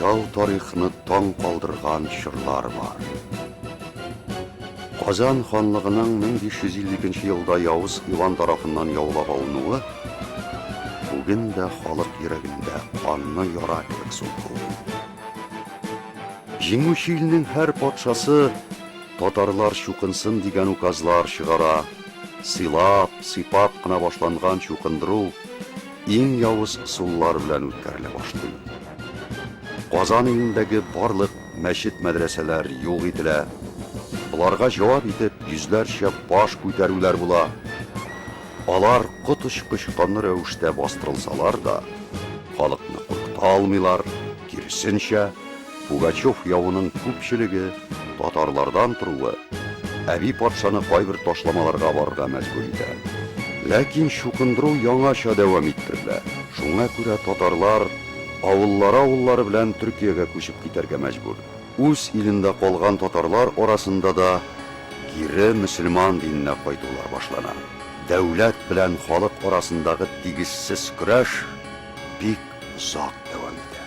Усал тарихны таң калдырган чорлар бар. Казан ханлыгының 1552 елда Явыз Иван тарафыннан яулап алынуы бүген дә халык йөрәгендә канлы яра кебек сулкылдый. Җиңүче илнең һәр патшасы татарлар чукынсын дигән указлар чыгара. Сыйлап, сыйпап кына башланган чукындыру иң явыз ысуллар белән үткәрелә башлый. Казан илендәге барлык мәчет-мәдрәсәләр юк ителә. Боларга җавап итеп йөзләрчә баш күтәрүләр була. Алар коточкыч канлы рәвештә бастырылсалар да, халыкны куркыта алмыйлар, киресенчә, Пугачев явының күпчелеге татарлардан торуы Әби патшаны кайбер ташламаларга барырга мәҗбүр итә. Ләкин чукындыру яңача дәвам иттерелә. Шуңа күрә татарлар авыллары-авыллары белән Төркиягә күчеп китәргә мәҗбүр. Үз илендә калган татарлар арасында да кире мөселман диненә кайтулар башлана. Дәүләт белән халык арасындагы тигезсез көрәш бик озак дәвам итә.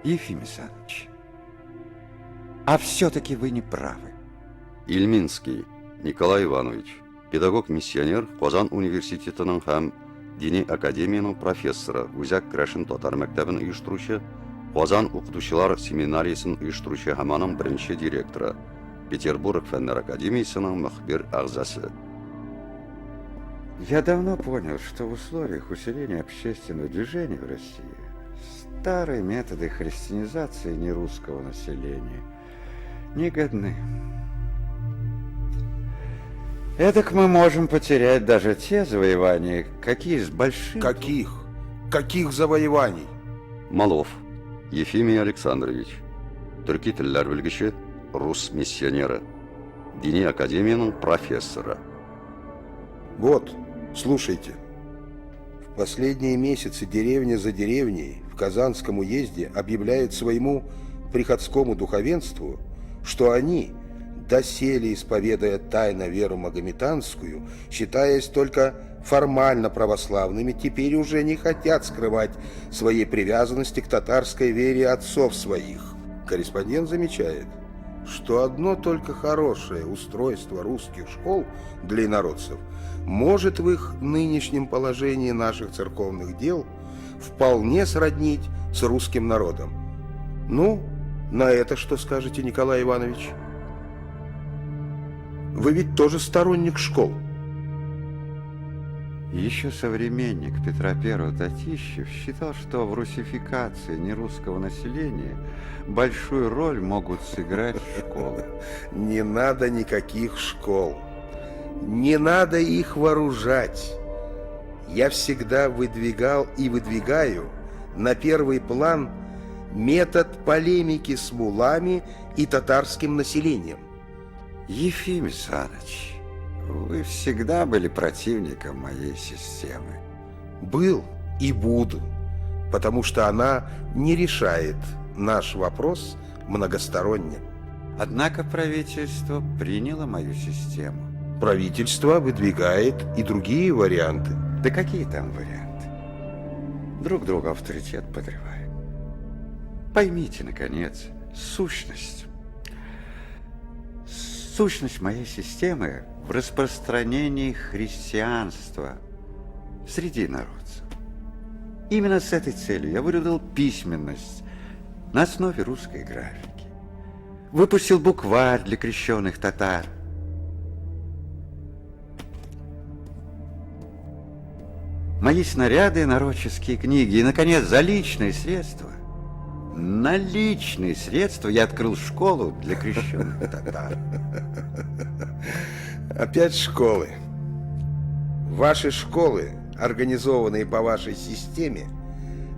Ефим Исанович, а все-таки вы не правы. Ильминский Николай Иванович, педагог-миссионер, Казан университетының һәм Дини академиянең профессоры, Үзәк керәшен татар мәктәбен оештыручы, Казан укытучылар семинариясен оештыручы һәм аның беренче директоры, Петербург фәннәр академиясенең мөхбир әгъзасы. Я давно понял, что в условиях усиления общественного движения в России старые методы христианизации нерусского населения не годны. Эдак мы можем потерять даже те завоевания, какие с большим... Каких? Каких завоеваний? Малов Ефимий Александрович, төрки телләр белгече, рус миссионеры, Дини академиянең профессоры. Вот, слушайте. В последние месяцы деревня за деревней в Казанском уезде объявляет своему приходскому духовенству, что они, доселе исповедуя тайно веру магометанскую, считаясь только формально православными, теперь уже не хотят скрывать своей привязанности к татарской вере отцов своих. Корреспондент замечает, что одно только хорошее устройство русских школ для инородцев может в их нынешнем положении наших церковных дел вполне сроднить с русским народом. Ну, на это что скажете, Николай Иванович? Вы ведь тоже сторонник школ. Еще современник Петра I Татищев считал, что в русификации нерусского населения большую роль могут сыграть школы. Не надо никаких школ. Не надо их вооружать. Я всегда выдвигал и выдвигаю на первый план метод полемики с мулами и татарским населением. Ефим Саныч, вы всегда были противником моей системы. Был и буду, потому что она не решает наш вопрос многосторонне. Однако правительство приняло мою систему. Правительство выдвигает и другие варианты. Да какие там варианты? Друг друга авторитет подрывает. Поймите, наконец, сущность. Сущность моей системы в распространении христианства среди народцев. Именно с этой целью я выработал письменность на основе русской графики. Выпустил букварь для крещенных татар. Мои снаряды, народческие книги и, наконец, за личные средства. На личные средства я открыл школу для крещенных татар. Опять школы. Ваши школы, организованные по вашей системе,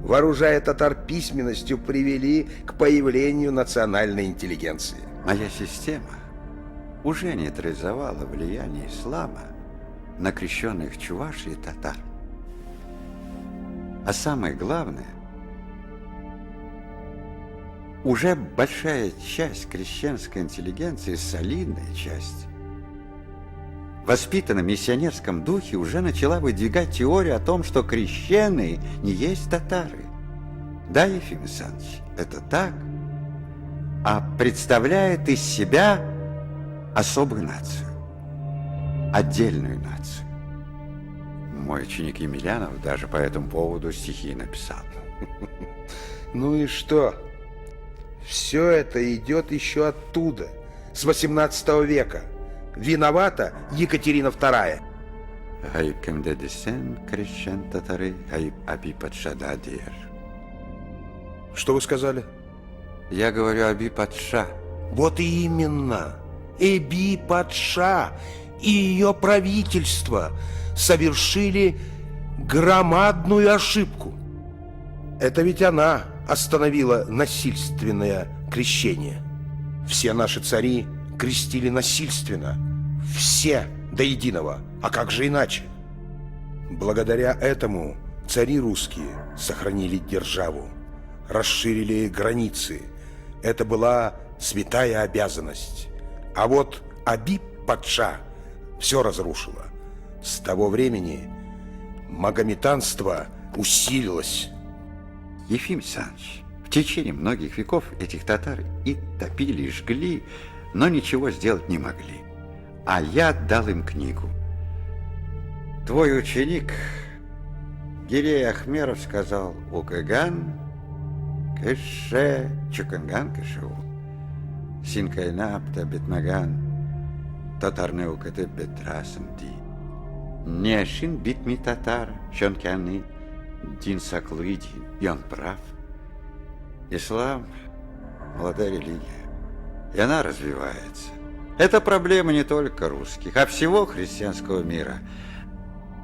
вооружая татар письменностью, привели к появлению национальной интеллигенции. Моя система уже нейтрализовала влияние ислама на крещенных чувашей и татар. А самое главное, уже большая часть крещенской интеллигенции, солидная часть, воспитана в миссионерском духе, уже начала выдвигать теорию о том, что крещеные не есть татары. Да, Ефим Александрович, это так, а представляет из себя особую нацию, отдельную нацию. Мой ученик Емельянов даже по этому поводу стихи написал. Ну и что? Все это идет еще оттуда, с 18 века. Виновата Екатерина II. Гаеп кемдә дисәң, крещен татары, гаеп Әби патшада дияр. Что вы сказали? Я говорю, Әби патша. Вот и именно. Эби патша и ее правительство совершили громадную ошибку. Это ведь она остановила насильственное крещение. Все наши цари крестили насильственно. Все до единого. А как же иначе? Благодаря этому цари русские сохранили державу, расширили границы. Это была святая обязанность. А вот Әби патша все разрушила. С того времени магометанство усилилось. Ефим Александрович, в течение многих веков этих татар и топили, и жгли, но ничего сделать не могли. А я дал им книгу. Твой ученик Гирей Ахмеров сказал: «Укыган кеше, чукынган кеше ул. Син кыйнап та бетмәгән, татарны укытып бетерәсең, ди. Ни өчен бетми татар, чөнки аны дин саклый, ди, и он прав. Ислам – молодая религия, и она развивается. Это проблема не только русских, а всего христианского мира.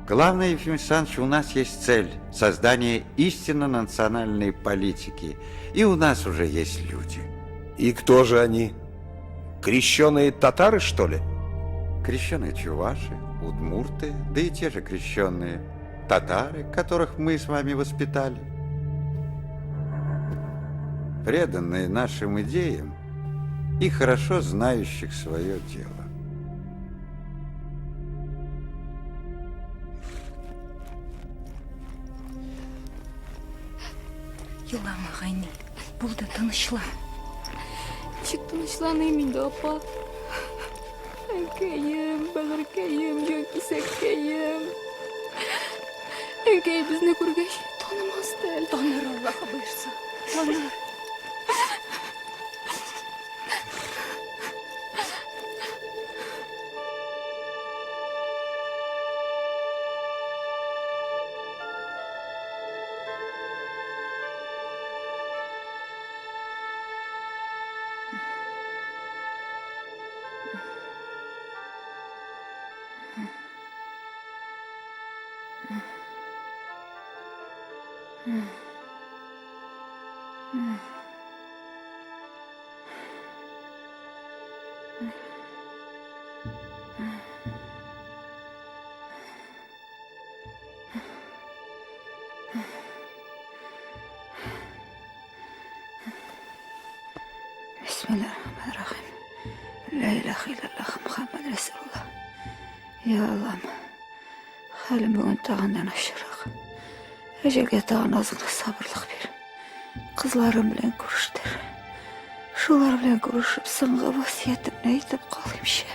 Главное, Ефим Александрович, у нас есть цель – создание истинно национальной политики. И у нас уже есть люди. И кто же они? Крещеные татары, что ли? Крещеные чуваши, удмурты, да и те же крещеные татары, которых мы с вами воспитали. Преданные нашим идеям и хорошо знающих свое дело. Елама, Гайни, булды, тынычлан. Ничек тынычланыйм инде, апа? Әнкәем, бәгырькәем, җанкисәккәем. Әнкәй безне күргәч, танымас та әле. Таныр, Аллаһы боерса, таныр. Бисмиллахир-рахманир-рахим. Ла илаха иллаллах Мухаммад Расулуллах. Я Аллам, хәлем бүген тагын да начаррак. Әҗәлгә тагын аз гына сабырлык бир. Кызларым белән күрештер. Шулар белән күрешеп, соңгы васыятемне әйтеп калыймчы.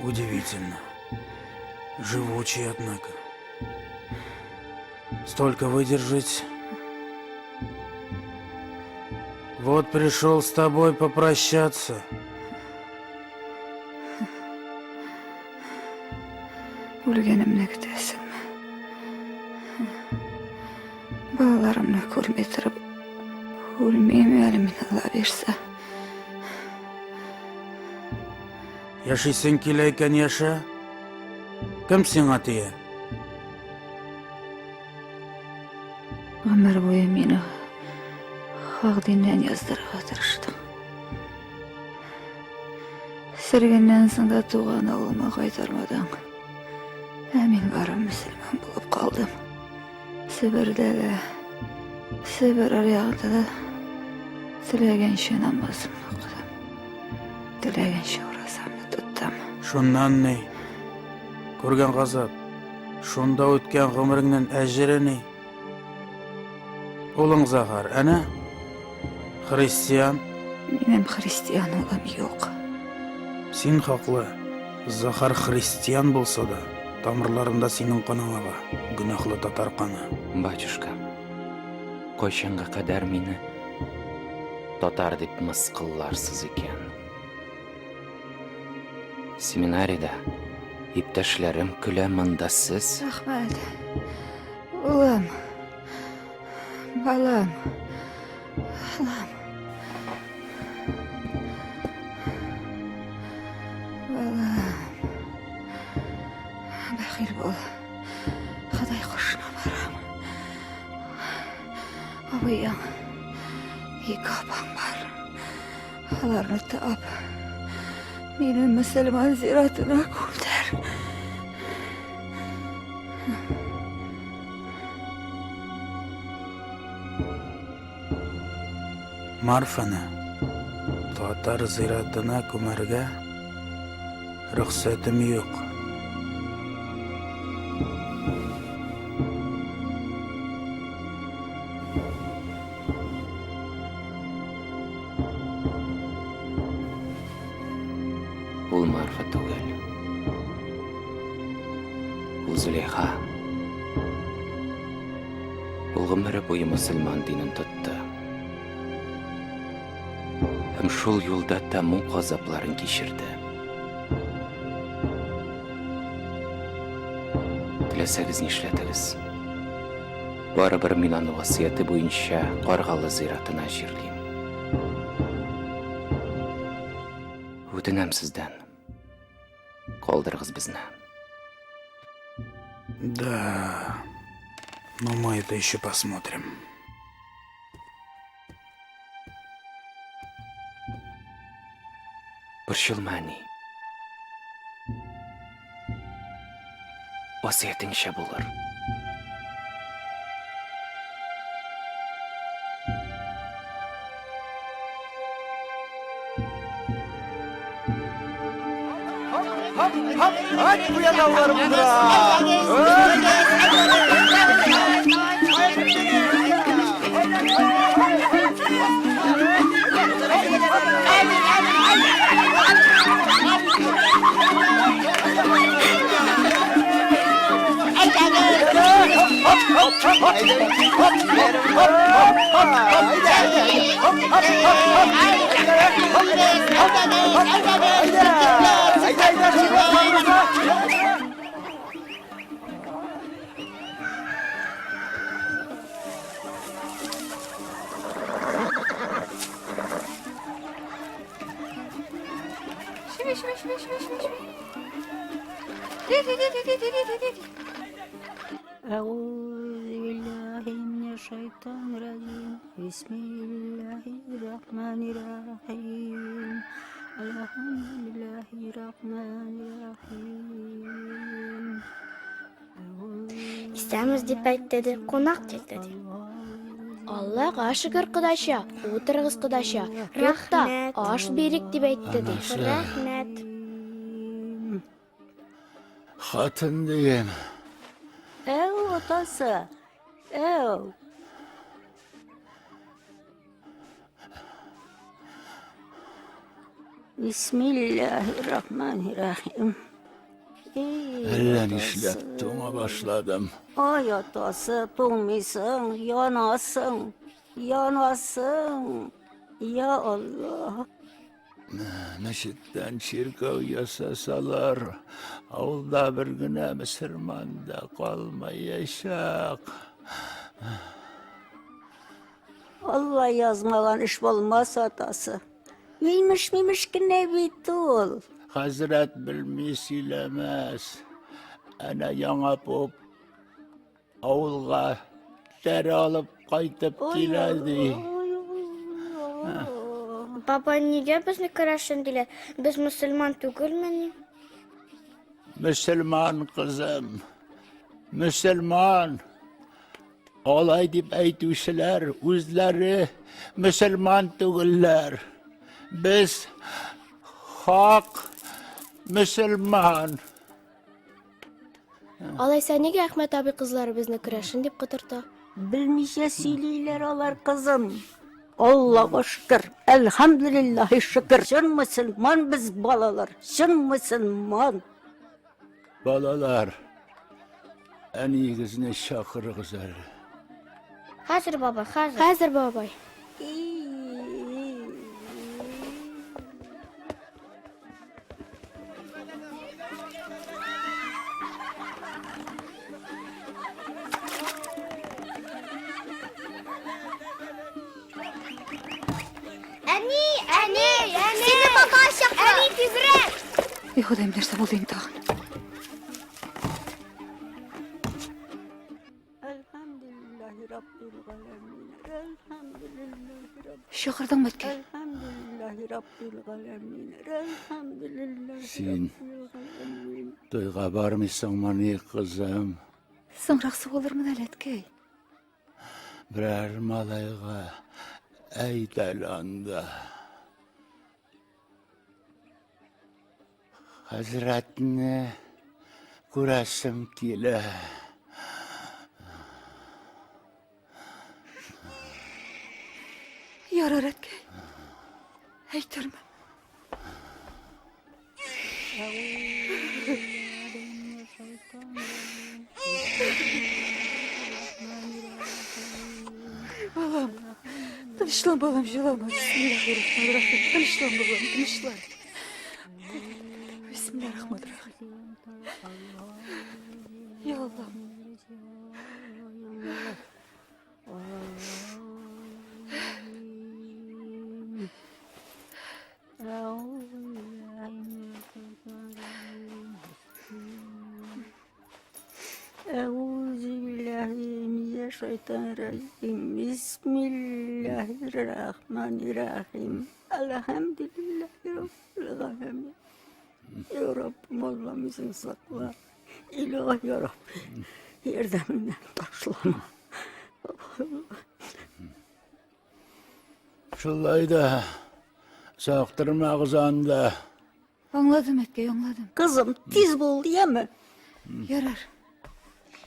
Удивительно. Живучий, однако. Столько выдержать. Вот пришел с тобой попрощаться. Үлгәнемне көтәсеңме? Балаларымны күрми торып, үлмим әле мин, Алла бирсә. Яшисең килә икән яшә. Кем сиңа тия? Гомер буе мине хак диннән яздырырга тырыштың. Сөргеннән соң да туган авылыма кайтармадың. Ә мин бары мөселман булып калдым. Себердә дә, Себер аръягында да теләгәнчә намазымны укыдым. Теләгәнчә уразамны тоттым. Шуннан ни? Күргән газап, шунда үткән гомереңнең әҗере ни? Улың Захар, әнә, христиан. Минем христиан улым юк. Син хаклы. Захар христиан булса да, тамырларында синең каның ага, гөнаһлы татар каны. Батюшка, кайчанга кадәр мине татар дип мыскылларсыз икән? Семинариядә иптәшләрем көлә монда сез. Рәхмәт. Улым. Балам. Балам. Балам. Бәхил бул. Ходай кошына барам. Абыең, ике апаң бар. Аларны тап. Мине мөселман зиратына күмдер. Марфаны татар зиратына күмәргә рөхсәтем юк. Ул Марфа түгел. Ул Зөләйха. Ул гомере буе мөселман динен тотты. Һәм шул юлда тәмуг газапларын кичерде. Теләсәгез нишләтегез. Барыбер мин аны васыяте буенча Каргалы зиратына җирлим. Үтенәм сездән. Калдырыгыз безне. Да, но мы это еще посмотрим. Борчылма, әни. Васыятеңчә булыр. أعوذ بالله من الشيطان الرجيم بسم الله الرحمن الرحيم الحمد لله الرحمن الرحيم Исәнмез дип әйтте ди, кунак килде ди. Аллага шөкер, кодача, утырыгыз, кодача. Тукта, Рәхмәт. аш бирик дип әйтте ди. Анасы. Рәхмәт. Хатын дигән. Әү, атасы, әү. Бисмиллаһир-рахманир-рахим. Әллә нишләп туңа башладым. Ай, атасы, туңмыйсың, янасың, янасың. Я Аллаһ. Мәчеттән чиркәү ясасалар, авылда бер генә мөселман да калмаячак. Алла язмаган эш булмас, атасы. Мимеш-мимеш кенә бит ул. Хәзрәт белми сөйләмәс. Әнә яңа поп Авылга тәре алып кайтып килә ди. Бабай, нигә безне керәшен диләр? Без мөселман түгелмени? Мөселман кызым. Мөселман. Алай дип әйтүчеләр үзләре мөселман түгелләр. Без хак мөселман. Алайса нигә Әхмәт абый кызлары безне көрәшен дип котырта? Белмичә сөйлиләр алар, кызым. Аллага шөкер, әлхәмдүлиллаһи шөкер. Чын мөселман без балалар, чын мөселман. Балалар, әниегезне чакырыгыз әле. Хәзер, бабай, хәзер. Хәзер, бабай. Әни, әни, әни! Сине бабай чакыра! Әни, тизрәк! И Ходаем, нәрсә булды инде тагын? Чакырдыңмы, әткәй? Син туйга бармыйсыңмыни, кызым? Соңрак сугылырмын әле, әткәй. Берәр малайга әйт әле анда. Хәзрәтне күрәсем килә. Ярар, әткәй. Әйтермен. Балам, тынычлан, балам, җылама. Бисмиллахиррахманиррахим. Тынычлан, балам, тынычлан. Бисмиллахиррахманиррахим. Я Аллам. Әгъузубиллаһи минәш-шайтанир-раҗим. Бисмиллаһир-рахманир-рахим. Әлхәмдүлиллаһи раббил галәмин. Я Раббым, Аллам, үзең сакла. Илаһи я Рабби, ярдәмеңнән ташлама. Шулай да сактырмагыз анда. Аңладым, әткәй, аңладым. Кызым, тиз бул, яме. Ярар.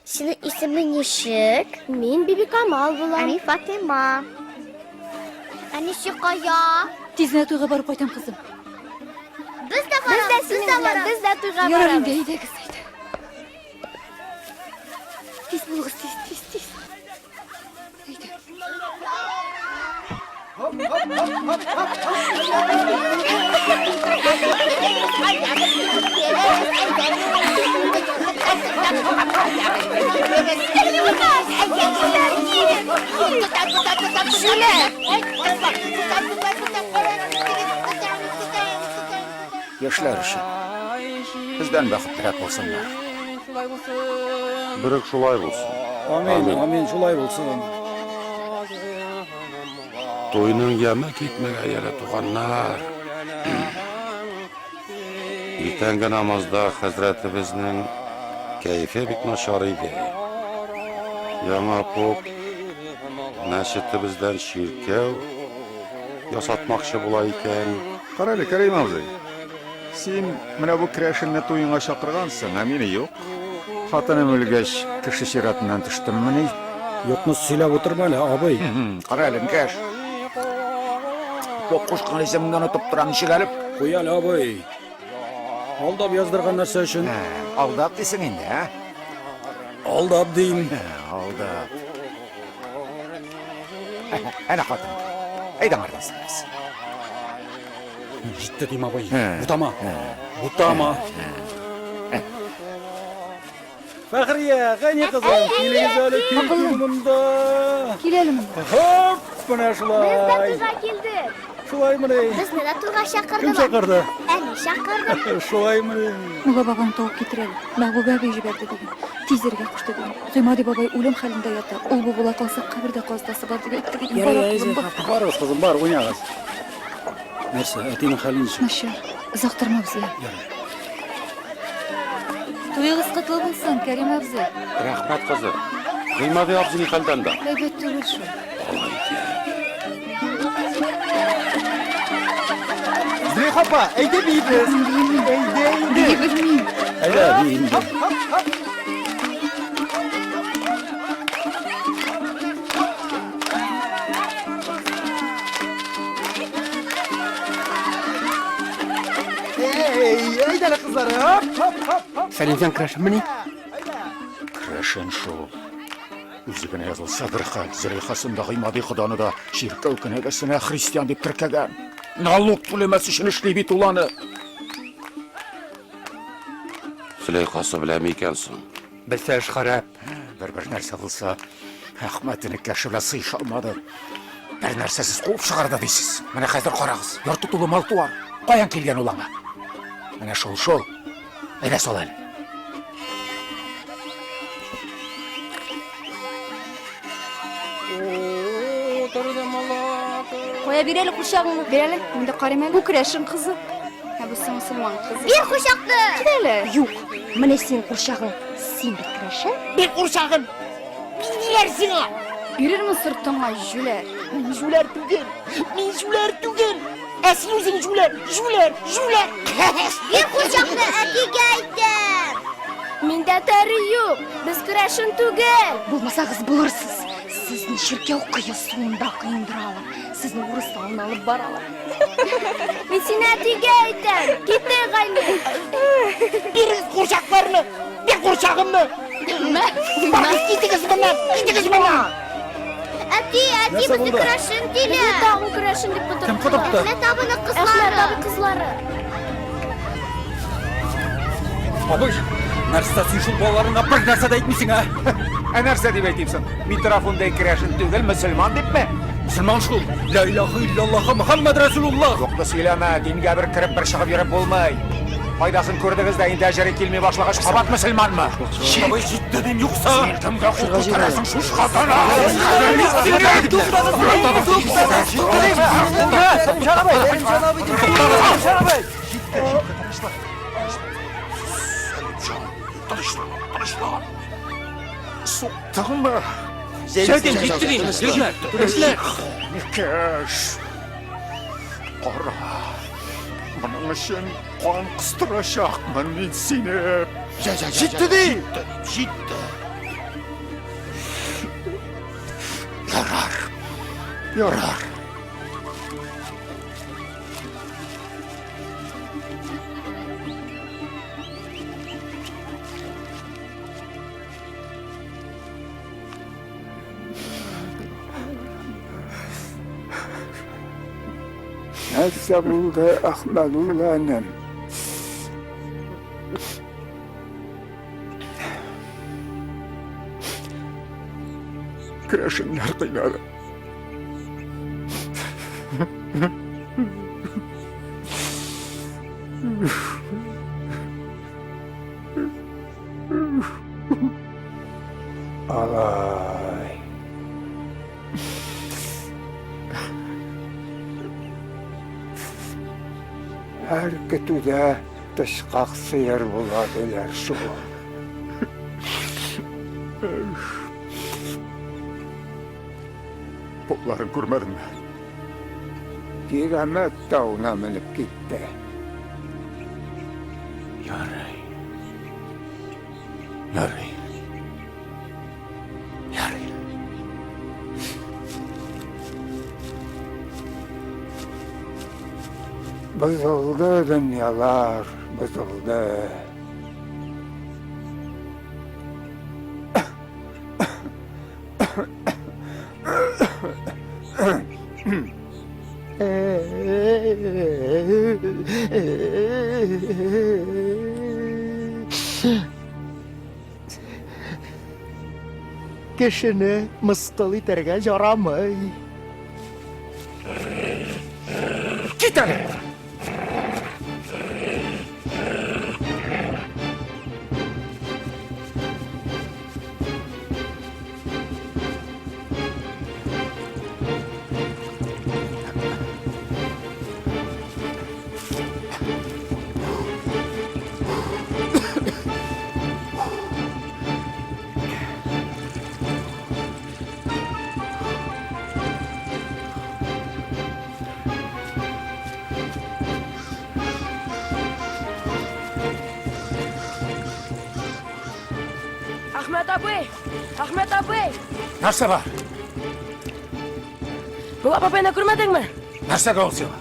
Синең исемең ничек? Мин Бибикамал булам. Ә мин Фатыйма. Әнисе кая? Тиз генә туйга барып кайтам, кызым. Без дә барабыз. Без дә синең белән, без дә туйга барабыз. Ярар инде, әйдәгез, әйдә. Тиз булыгыз, тиз, тиз, тиз. Әйдә. Яшьләр өчен. Бездән бәхетлерәк булсыннар. Берүк шулай булсын. Амин, амин, шулай булсын. Туйның яме китмәгәе әле, туганнар. Иртәнге намазда хәзрәтебезнең кәефе бик начар иде. Яңа поп мәчетебездән чиркәү ясатмакчы була икән. Карале, Кәрим абзый, син менә бу керәшенне туеңа чакыргансың, ә мине юк. Хатыным үлгәч, кеше чиратыннан төштеммени? Юкны сөйләп утырма әле, абый. Кара әле, энкәш. Поп кушкан исемеңне онытып торам ничек әле? Куй әле, абый. Алдап яздырган нәрсә өчен? Алдап дисең инде, ә? Алдап дим. Алдап. Әнә хатын. Әйдә аңардан сорыйбыз. Җитте дим, абый. Бутама. Бутама. Фәхрия, Гани кызым, килегез әле, кил, кил монда. Кил әле монда. Хоп, менә шулай. Без дә туйга килдек. Шулаймыни? Безне дә туйга чакырдылар. Кем чакырды? Әни чакырды. Шулаймыни? Мулла бабаң тавык китерә әле. Мәхбүбә әби җибәрде диген. Тиз йөрергә кушты диген. Гыймади бабай үлем хәлендә ята. Ул-бу була калса, кабердә казытасы бар дип әйтте диген. Бар, акылым, бар. Барыгыз, кызым, бар, уйнагыз. Нәрсә, әтинең хәле ничек? Начар. Озак тормабыз, я. Ярый. Туегыз котлы булсын, Кәрим абзый. Рәхмәт, кызым. Гыймади абзый ни хәлдә анда? Әйбәт түгел шул. Алай икән. Зөләйха апа, әйдә биибез. Әйдә инде. Бии белмим. Әйдә, бии инде. Эй, әйдә әле, кызлар. Хоп, хоп, хоп, хоп. Сәлимҗан керәшенмени? Керәшен шул. Үзе генә язылса бер хәл, Зөләйхасын да Гыймади Ходаны да чиркәү кенәгәсенә христиан дип теркәгән. Налог түләмәс өчен эшли бит ул аны. Зөләйхасы беләме икән соң? Белсә эш харап. Бер-бер нәрсә булса, Әхмәт энекәше белән сыеша алмады. Бер нәрсәсез куып чыгарды дисез. Менә хәзер карагыз, йорты тулы мал-туар. Каян килгән ул аңа? Менә шул, шул. Әйдә сал әле. Кая бир әле курчагыңны? Бир әле, мин дә карыйм әле. Бу керәшен кызы. Ә бусы мөселман кызы. Бир курчакны! Кил әле. Юк, менә синең курчагың. Син бит керәшен. Бир курчагын! Бирделәр сиңа! Бирермен сыртыңа, җүләр. Мин җүләр түгел! Мин җүләр түгел! Ә син үзең җүләр! Җүләр! Җүләр! Бир курчакны әтигә әйтәм! Миндә тәре юк. Без керәшен түгел. Булмасагыз булырсыз. Сезне чиркәү кое суында коендыралар. Сезне урыс авылына алып баралар. Мин сине әтигә әйтәм. Киттек, Гайни. Бирегез курчакларны! Бир курчагымны! Барыгыз, китегез моннан! Китегез моннан! Әти, әти, Нәрсә безне булды? керәшен диләр. Безне тагын керәшен дип котырттылар. Кем котыртты? Әхмәт абының кызлары. Әхмәт абый кызлары. Абый, нәрсә син шул балаларыңа бер нәрсә дә әйтмисең, ә? Ә нәрсә дип әйтим соң? Митрофондай керәшен түгел, мөселман дипме? Мөселман шул. Ла илаһа иллаллаһ Мөхәммәд Расулуллаһ. Юкны сөйләмә, дингә бер кереп, бер чыгып йөреп булмый. Файдасын күрдегез дә, инде әҗере килми башлагач, кабат мөселманмы? Абый, җитте дим, юкса. Син кемгә кул күтәрәсең, шушка тана? Сәлимҗан абый, Сәлимҗан абый, Сәлимҗан абый. Җитте, җитте, тынычлан. Сәлимҗан, тынычлан, тынычлан. Суктыңмы? Җитте, җитте дим, егетләр, егетләр. Энекәш, кара, моның өчен кан кыстырачакмын мин сине. Җитте ди! Җитте, җитте. Ярар, ярар. Нәрсә булды, Әхмәдулла энем? Керәшеннәр кыйнады. Алай. Һәр көтүдә тычкак сыер була диләр шул. Попларын күрмәдеңме? Кирәмәт тауына менеп китте. Ярый. Ярый. Ярый. Бозылды дөньялар, бозылды. Кешене мыскыл итәргә ярамый. Кит әле! Әхмәт абый! Әхмәт абый! Нәрсә бар? Мулла бабайны күрмәдеңме? Нәрсәгә ул сиңа?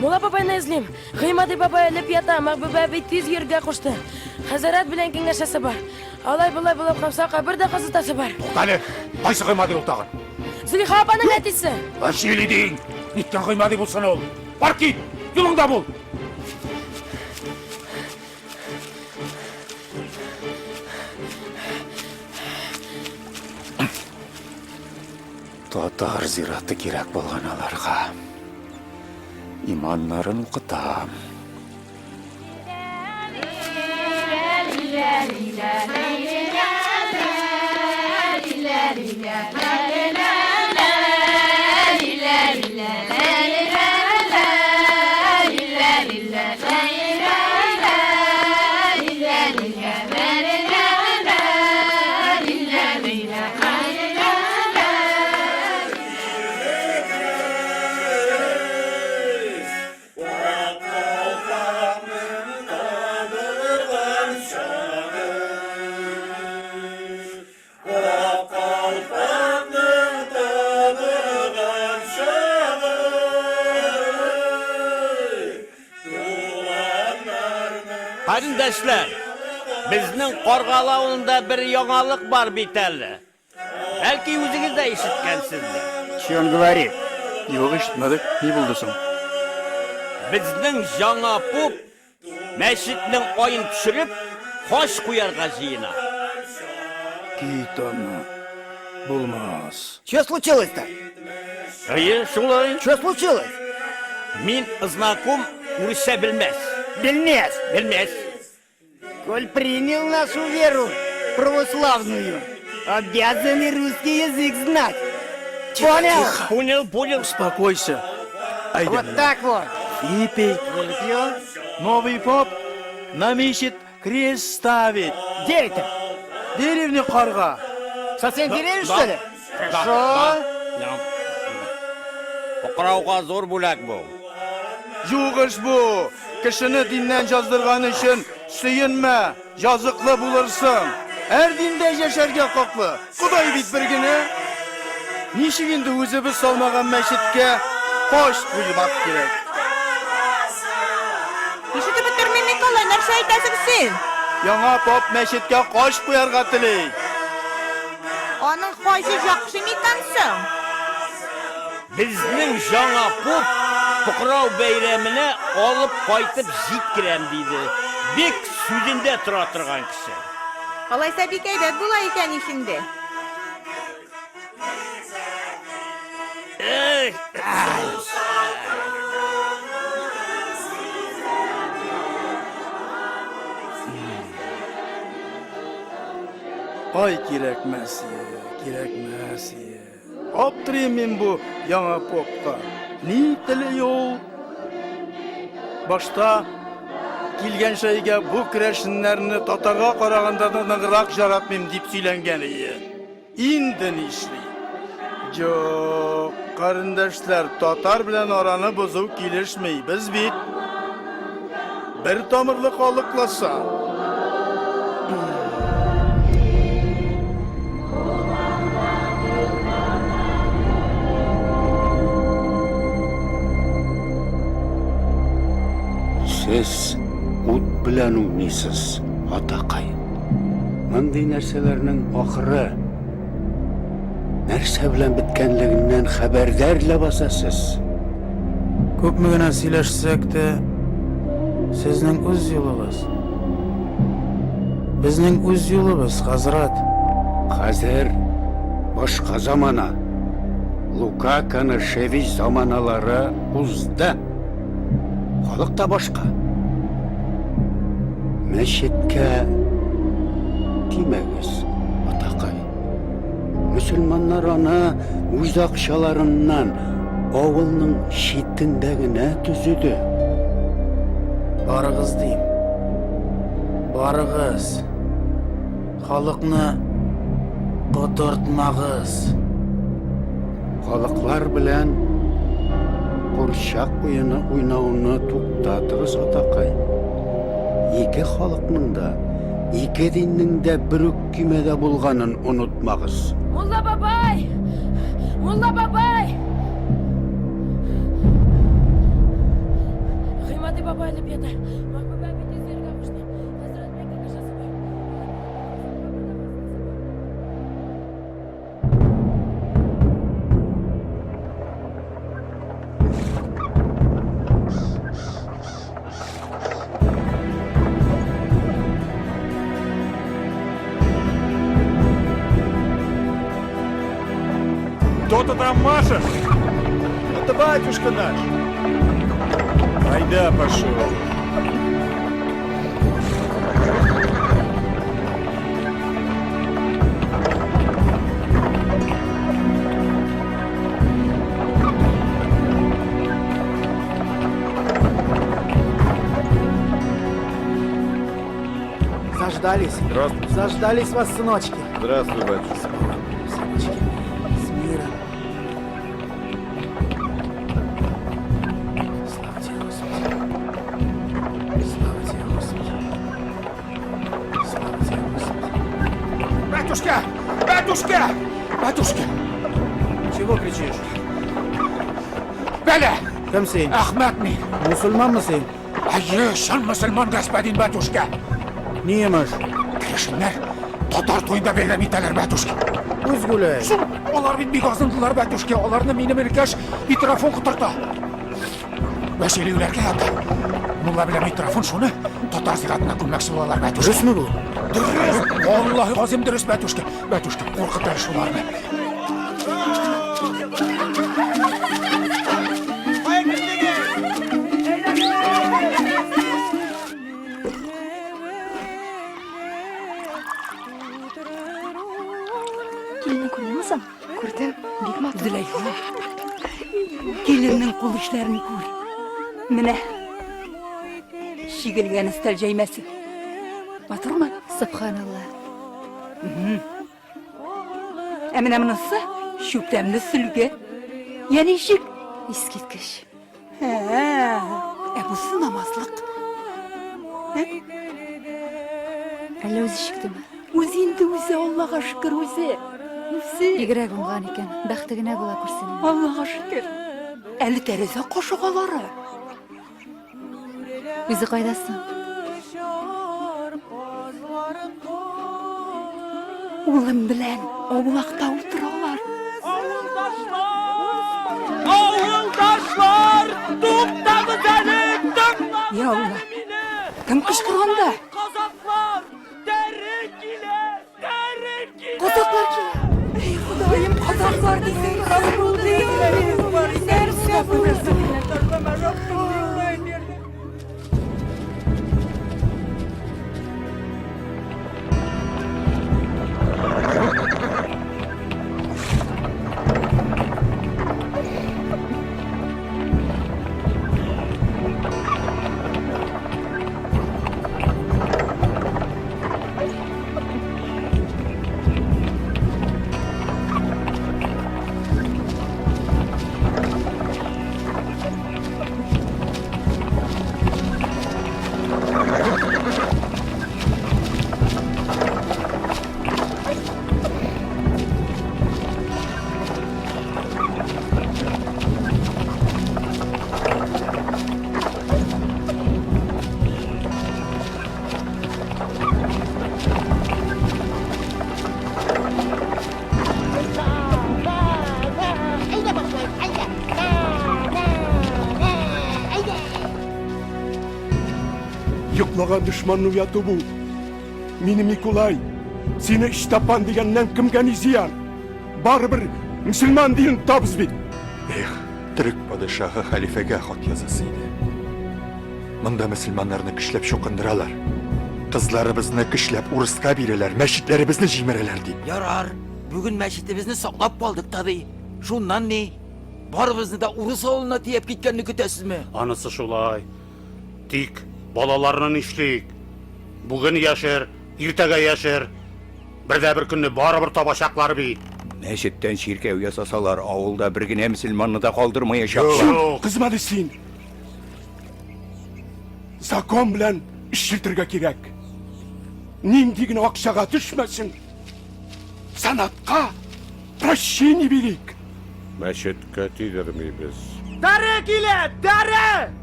Мулла бабайны эзлим. Гыймади бабай үлеп ята, Мәхбүбә әби тиз йөрергә кушты. Хәзрәт белән киңәшәсе бар. Алай-болай булып калса, кабер дә казытасы бар. Туктале, кайсы Гыймади ул тагын? Зөлиха апаның әтисе. Сөйли дин! Ниткән Гыймади булсын ул? Бар кит! Юлыңда бул! Татар зираты кирәк булган аларга. Иманнарын укытам. Карендәшләр, безнең Каргалы авылында бер яңалык бар бит әле. Бәлки үзегез дә ишеткәнсездер. Че он говорит? Юк, ишетмәдек. Ни булды соң? Безнең яңа поп мәчетнең аен төшереп, хач куярга җыена. Кит аны. Булмас. Че случилось-то? Әйе, шулай. Че случилось? Мин знаком урысча белмәс. Белмәс. Белмәс. Коль принял нашу веру православную, обязан и русский язык знать. Понял? Понял, понял. Успокойся. Әйдә Вот менә. так вот. Выпей. Выпью. Новый поп нам ищет крест ставить. Где это? Деревня Карга. Совсем Да, деревня, да. что ли? Да, Хорошо. да. Покрауга зур бүләк бу. Юк эш бу. Кешене диннән җаздырган өчен сөенмә, җазыклы булырсың. Һәр диндә яшәргә хаклы. Ходай бит бер генә. Ничек инде үзебез салмаган мәчеткә каш куймак кирәк? Ишетеп бетермим, Миколай, нәрсә әйтәсең син? Яңа поп мәчеткә каш куярга тели. Аның хаҗы яхшы микән соң? Безнең яңа поп Покрау бәйрәменә алып кайтып җиткерәм диде. Бик сүзендә тора торган кеше. Алайса бик әйбәт була икән ич инде. Эх! Ай, кирәкмәс, кирәкмәс. Аптырыйм мин бу яңа попка. Ни тели ул? Башта килгән шәйгә бу керәшеннәрне татарга караганда да ныграк яратмыйм дип сөйләнгән ие. Инде нишли? Юк, карендәшләр, татар белән араны бозу килешми. Без бит бер тамырлы халык ласа. Сез ут белән уйныйсыз, атакай. Мондый нәрсәләрнең ахыры нәрсә белән беткәнлегеннән хәбәрдар ләбаса сез. Күпме генә сөйләшсәк тә, Сезнең үз юлыгыз. Безнең үз юлыбыз, хәзрәт. Хәзер башка замана. Лука Коношевич заманалары узды. Халык та башка. Мәчеткә тимәгез, атакай. Мөселманнар аны үз акчаларыннан авылның читендә генә төзеде. Барыгыз дим. Барыгыз. Халыкны котыртмагыз. Халыклар белән курчак уены уйнауны туктатыгыз, атакай. Ике халыкның да, ике диннең дә бер үк көймәдә булганын онытмагыз. Мулла бабай! Мулла бабай! Гыймади бабай элеп ята. Мәхбүбә әби тиз йөрергә кушты. Хәзрәт белән киңәшәсе бар. Кто ты там машешь? Это батюшка наш. Айда пошел. Заждались. Здравствуй. Заждались вас, сыночки. Здравствуй, батюшка. Сыночки, с миром. Слава тебе, Господи. Слава тебе, Господи. Слава тебе, Господи. Батюшка! Батюшка! Батюшка! Чего кричишь? Бәлә! Кем син? Әхмәт мин. Мусульманмы син? Әйе, чын мөселман, господин батюшка. Ни йомыш? Керәшеннәр татар туенда бәйрәм итәләр, батюшка. Үз гүләй. Соң, алар бит бик азындылар, батюшка. Аларны минем энекәш Митрофон котырта. Вәсилий үләргә ята. Мулла белән Митрофон шуны татар зиратына күммәкче булалар, батюшка. Дөресме бу? Дөрес! Валлаһи газим дөрес, батюшка. Батюшка, куркыт әле шуларны. Киленне күрдеңме соң? Күрдем, бик матур. Зөләйха, киленнең кул эшләрен күр. Менә чигелгән өстәл җәймәсе. Матурмы? Сөбханалла. Ә менә монысы чүптәмле сөлге. Я ничек? Искиткеч. Ә бусы намазлык. Әллә үзе чиктеме? Үзе инде үзе, Аллага шөкер, үзе. Үзе. Бигрәк уңган икән. Бәхте генә була күрсен. Аллага шөкер. Әле тәрәзә кашыгалары. Үзе кайда соң? Улым белән аулакта утыралар. Авылдашлар, туктагыз әле, тыңлагыз Я Алла. Кем кычкырганда? Казаклар, тәре килә, тәре килә. Казаклар килә. Эй, Ходаем, казаклар дисең, рас булды. Нәрсә бу? Аллага дошманны уяту бу. Мине Микулай, сине Ычтапан дигәннән кемгә ни зыян? Барыбер мөселман динен тотабыз бит. Эх, төрек падишаһы хәлифәгә хат язасы иде. Монда мөселманнарны көчләп чукындыралар. Кызларыбызны көчләп урыска бирәләр, мәчетләребезне җимерәләр дип. Ярар, бүген мәчетебезне саклап калдык та ди. Шуннан ни? Барыбызны да урыс авылына төяп киткәнне көтәсезме? Анысы шулай. Тик балаларны нишлик? Бүген яшер, иртәгә яшер. Бер дә бер көнне барыбер табачаклар бит. Мәчеттән чиркәү ясасалар, авылда бер генә мөселманны да калдырмаячаклар. Юк, кызма әле син. Закон белән эш йөртергә кирәк. Нинди генә акчага төшмәсен, санатка прощение бирик. Мәчеткә тидермибез. Тәре килә, тәре!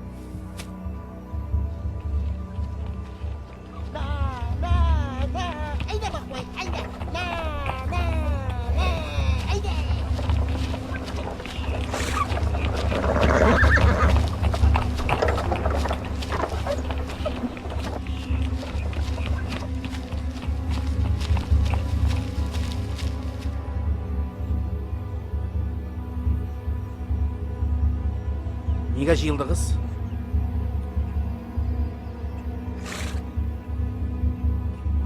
Нигә җыелдыгыз?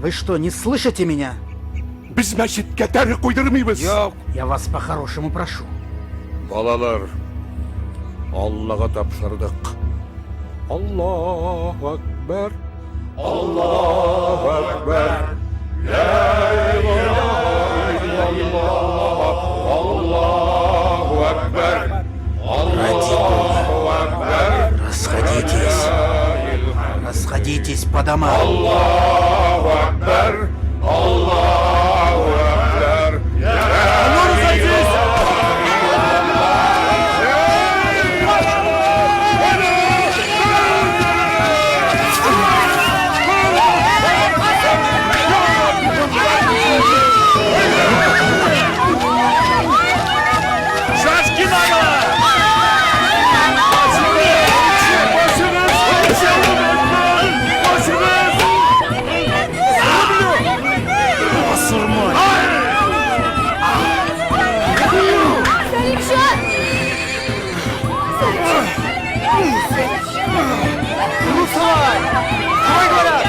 Вы что, не слышите меня? Без мәчеткә тәре куйдырмыйбыз. Юк. Я вас по-хорошему прошу. Балалар, Аллага тапшырдык. Аллаһу акбар. Аллаһу акбар. Ла илаһа иллаллаһ. Аллаһу акбар. Аллаһу акбар. Расходитесь. Расходитесь по домам. Аллаһу акбар. Аллаһу акбар. А ну, разойдись! Шашки наголо! Басурман! Сәлимҗан! Ну, вставай! Давай, говорят!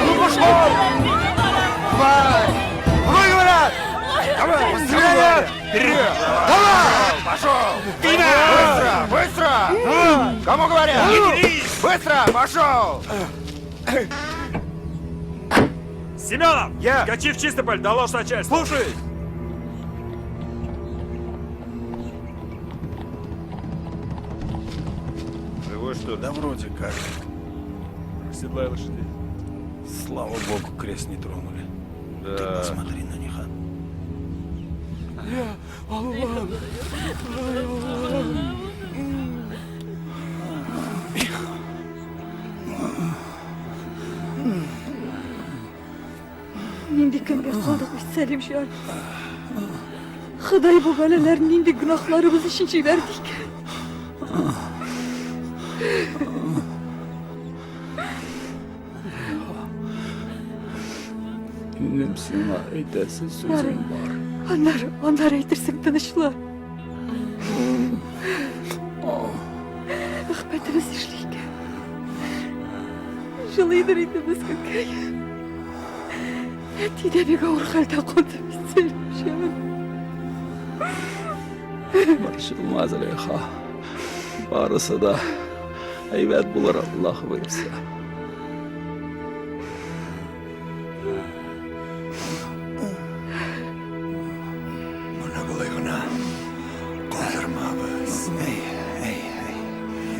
Ну, пошел! Давай! Давай, говорят! Давай! Быстрее! Вперед! Давай! Пошел! Быстро! Быстро! Кому говорят? Быстро! Пошел! Семенов! Я! Скачи в Чистополь, доложь начальству! Слушай! Живой что ли? Да вроде как. Седлай лошадей. Слава богу, крест не тронули. Да. Ты посмотри на них, а. Я Аллам. Нинди көнгә калдык бит, Сәлимҗан. Ходай бу бәлаләрне нинди гөнаһларыбыз өчен җибәрде икән? Минем сиңа әйтәсе сүзем бар. Аннары, аннары әйтерсең тынычлар. Әхмәтебез эшли икән. Җылыйдыр инде мескенкәй. Әти дә бик авыр хәлдә калды бит, Сәлимҗан. Борчылма, Зөләйха. Барысы да әйбәт булыр, Аллаһ боерса. Моны болай гына калдырмабыз. Әй, әй, әй.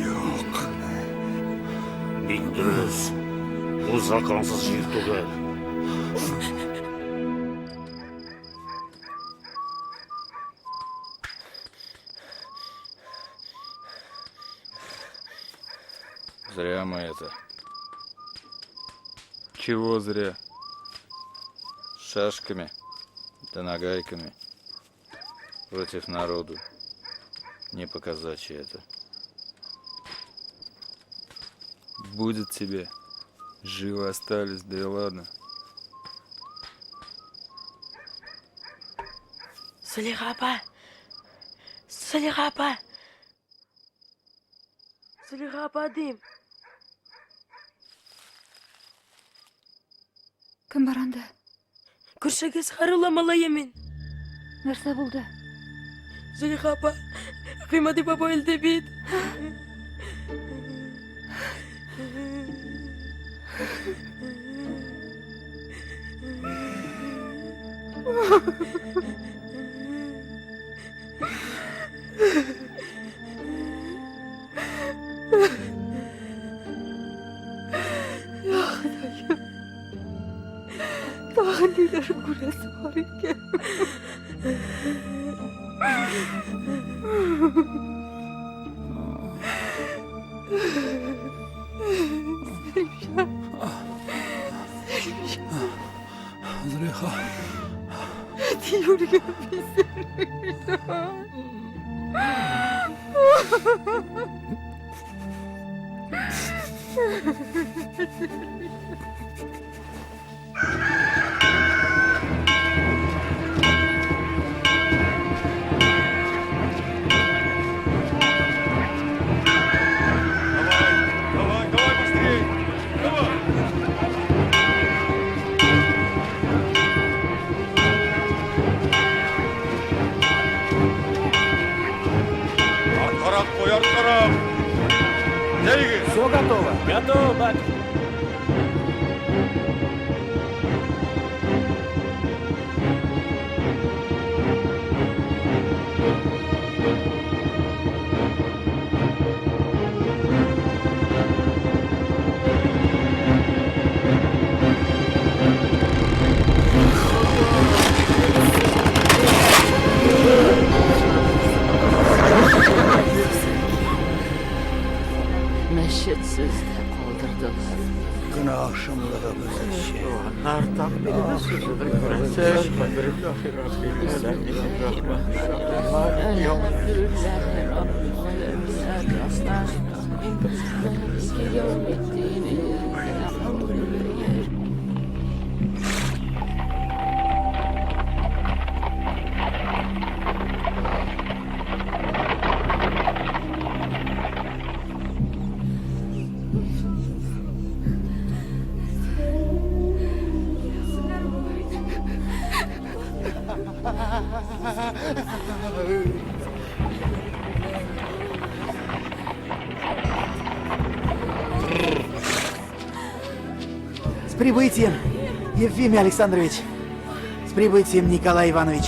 Юк. Бик дөрес. Бу законсыз җир түгел. Зря мы это. Чего зря? Шашками, да нагайками. Против народу. Не показачи это. Будет тебе. Живы остались, да и ладно. Зөләйха апа! Зөләйха апа! Зөләйха апа дим. Кем бар анда? Күршегез Харулла малае мин. Нәрсә булды? Зөләйха апа, Гыймади бабай үлде бит. Я Ходаем. Тагын ниләр күрәсе бар икән. Сәлимҗан. Сәлимҗан. Зөләйха. Әти үлгән бит, Сәлимҗан. Давай, давай быстрей! Давай! Арткарак куй, арткарак! Җәйгез! Все готово? Готово, батюшка. Мәчетсез дә калдырдылар. Гөнаһ шомлыгыбыз өчен. Туганнар С прибытием, Евфимий Александрович! С прибытием, Николай Иванович!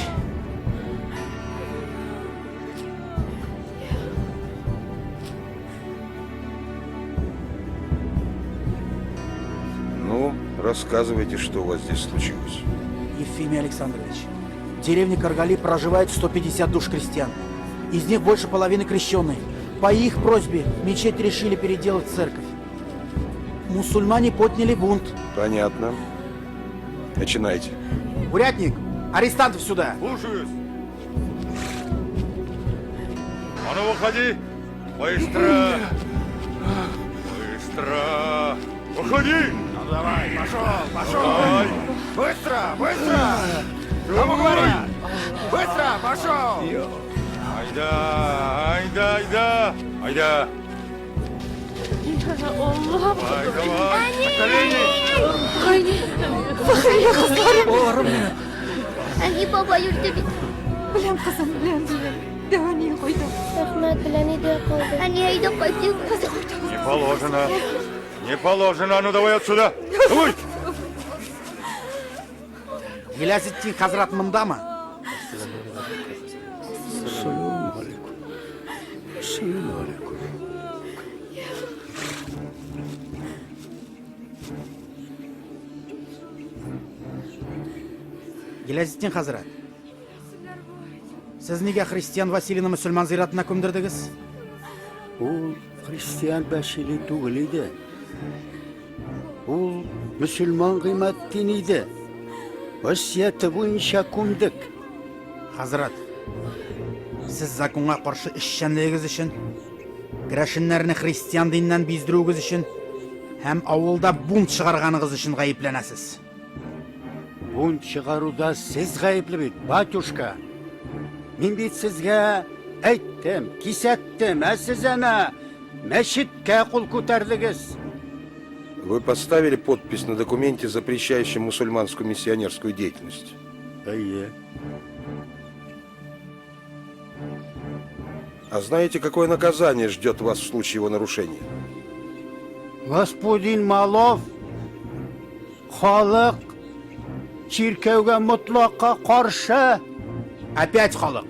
Ну, рассказывайте, что у вас здесь случилось. Евфимий Александрович, в деревне Каргали проживает 150 душ крестьян. Из них больше половины крещеные. По их просьбе мечеть решили переделать в церковь. Мусульмане подняли бунт. Понятно. Начинайте. Урядник, арестантов сюда! Слушаюсь. А ну, выходи! Быстро! Быстро! Выходи! Ну давай, пошел, пошел! Давай. Быстро, быстро! Кому говорят? Быстро, пошел! Айда, айда, айда! Айда! Аллам. Давай, давай! На колени! Фәхрия кызларым. Балаларым минем. Әни бабай үлде бит. Беләм, кызым, беләм, беләм. Дәү әниең кайда? Әхмәт белән өйдә калды. Әни әйдә кайтыйк. Хәзер кайтабыз. Не положено! Не положено! А ну давай отсюда! Давай! Гилязетдин хәзрәт мондамы? Ассаламу алейкум. Ассаламу алейкум. Гилязетдин хәзрәт. Сез нигә христиан Василийны мөселман зиратына күмдердегез? Ул христиан Василий түгел иде. Ул мөселман Гыйматдин иде. Васияте буенча күмдек. Хәзрәт, сез законга каршы эшчәнлегегез өчен, керәшеннәрне христиан диненнән биздерүегез өчен Һәм авылда бунт чыгарганыгыз өчен гаепләнәсез. Бунт чыгаруда сез гаепле бит, батюшка. Мин бит сезгә әйттем, кисәттем, ә сез әнә мәчеткә кул күтәрдегез. Вы поставили подпись на документе, запрещающем мусульманскую миссионерскую деятельность? Әйе. А знаете, какое наказание ждет вас в случае его нарушения? Господин Малов, халык чиркәүгә мотлакка каршы. Опять халык.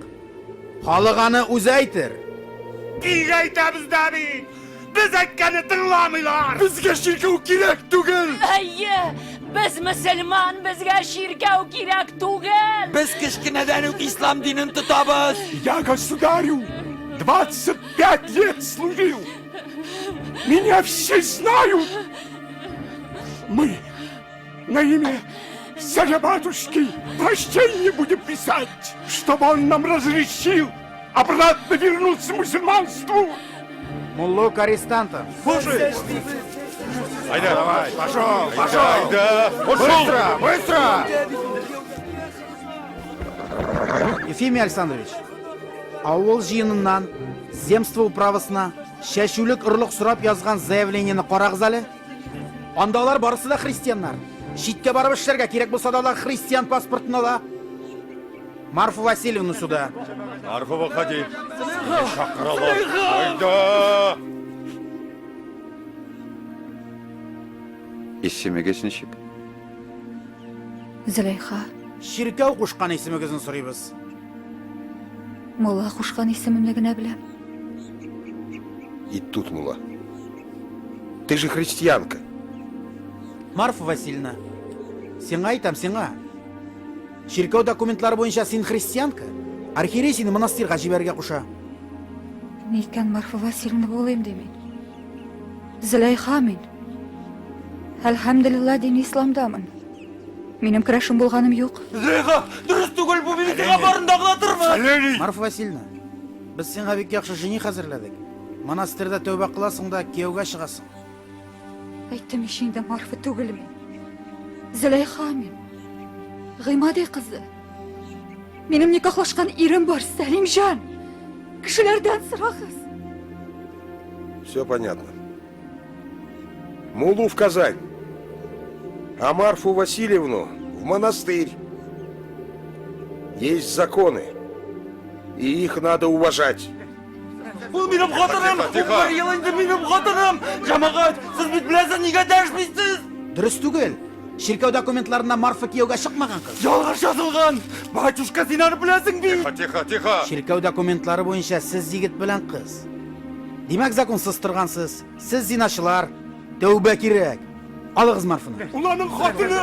Халык аны үзе әйтер. Тик әйтәбез дә бит! Без әйткәнне тыңламыйлар! Безгә чиркәү кирәк түгел! Әйе, без мөселман, безгә чиркәү кирәк түгел! Без кечкенәдән үк ислам динен тотабыз! Я государю 25 лет служил! Меня все знают! Мы на имя царя-батюшки прощение будем писать, чтобы он нам разрешил обратно вернуться к мусульманству! Муллу к арестантам. Слушай! Айда. Давай, пошел, Айда, пошел! айда. Быстро, быстро! Ефимий Александрович, авыл җыеныннан земство управасына чәчүлек орлык сорап язган заявлениене карагыз әле. Анда алар барысы да христианнар. Читкә барып эшләргә кирәк булса да алар христиан паспортын ала. Марфа Васильевна сюда. Марфа, выходи. Чакыралар. Айда! Исемегез ничек? Зөләйха. Чиркәү кушкан исемегезне сорыйбыз. Мулла кушкан исемемне генә беләм. И тут мулла. Ты же христианка. Марфа Васильевна, сиңа әйтәм, сиңа. Чиркәү документлары буенча син христианка. Архиерей сине монастырьга җибәрергә куша. Никән Марфа Васильевна булыйм ди мин. Зөләйха мин. Әлхәмдүлилләһ, дини исламдамын. Минем керәшен булганым юк. Зөләйха, дөрес түгел бу, мин сиңа барын да аңлатырмын! Марфа Васильевна, без сиңа бик яхшы жених әзерләдек. Монастырьда тәүбә кыласың да кияүгә чыгасың. Әйттем ич инде, Марфа түгел мин. Зөләйха мин. Гыймади кызы. Минем никахлашкан ирем бар, Сәлимҗан. Кешеләрдән сорагыз. Все понятно. Муллу в Казань. А Марфу Васильевну в монастырь. Есть законы. И их надо уважать. Ул минем хатыным! Тихо, тихо. Ул бер ел инде минем хатыным! Җәмәгать, сез бит беләсез, нигә дәшмисез? Дөрес түгел. Чиркәү документларында Марфа кияүгә чыкмаган кыз. Ялгыш язылган! Батюшка, син аны беләсең бит! Тихо, тихо, тихо! Чиркәү документлары буенча сез егет белән кыз. Димәк, законсыз торгансыз. Сез зиначылар. Тәүбә кирәк. Алыгыз Марфаны. Ул аның хатыны!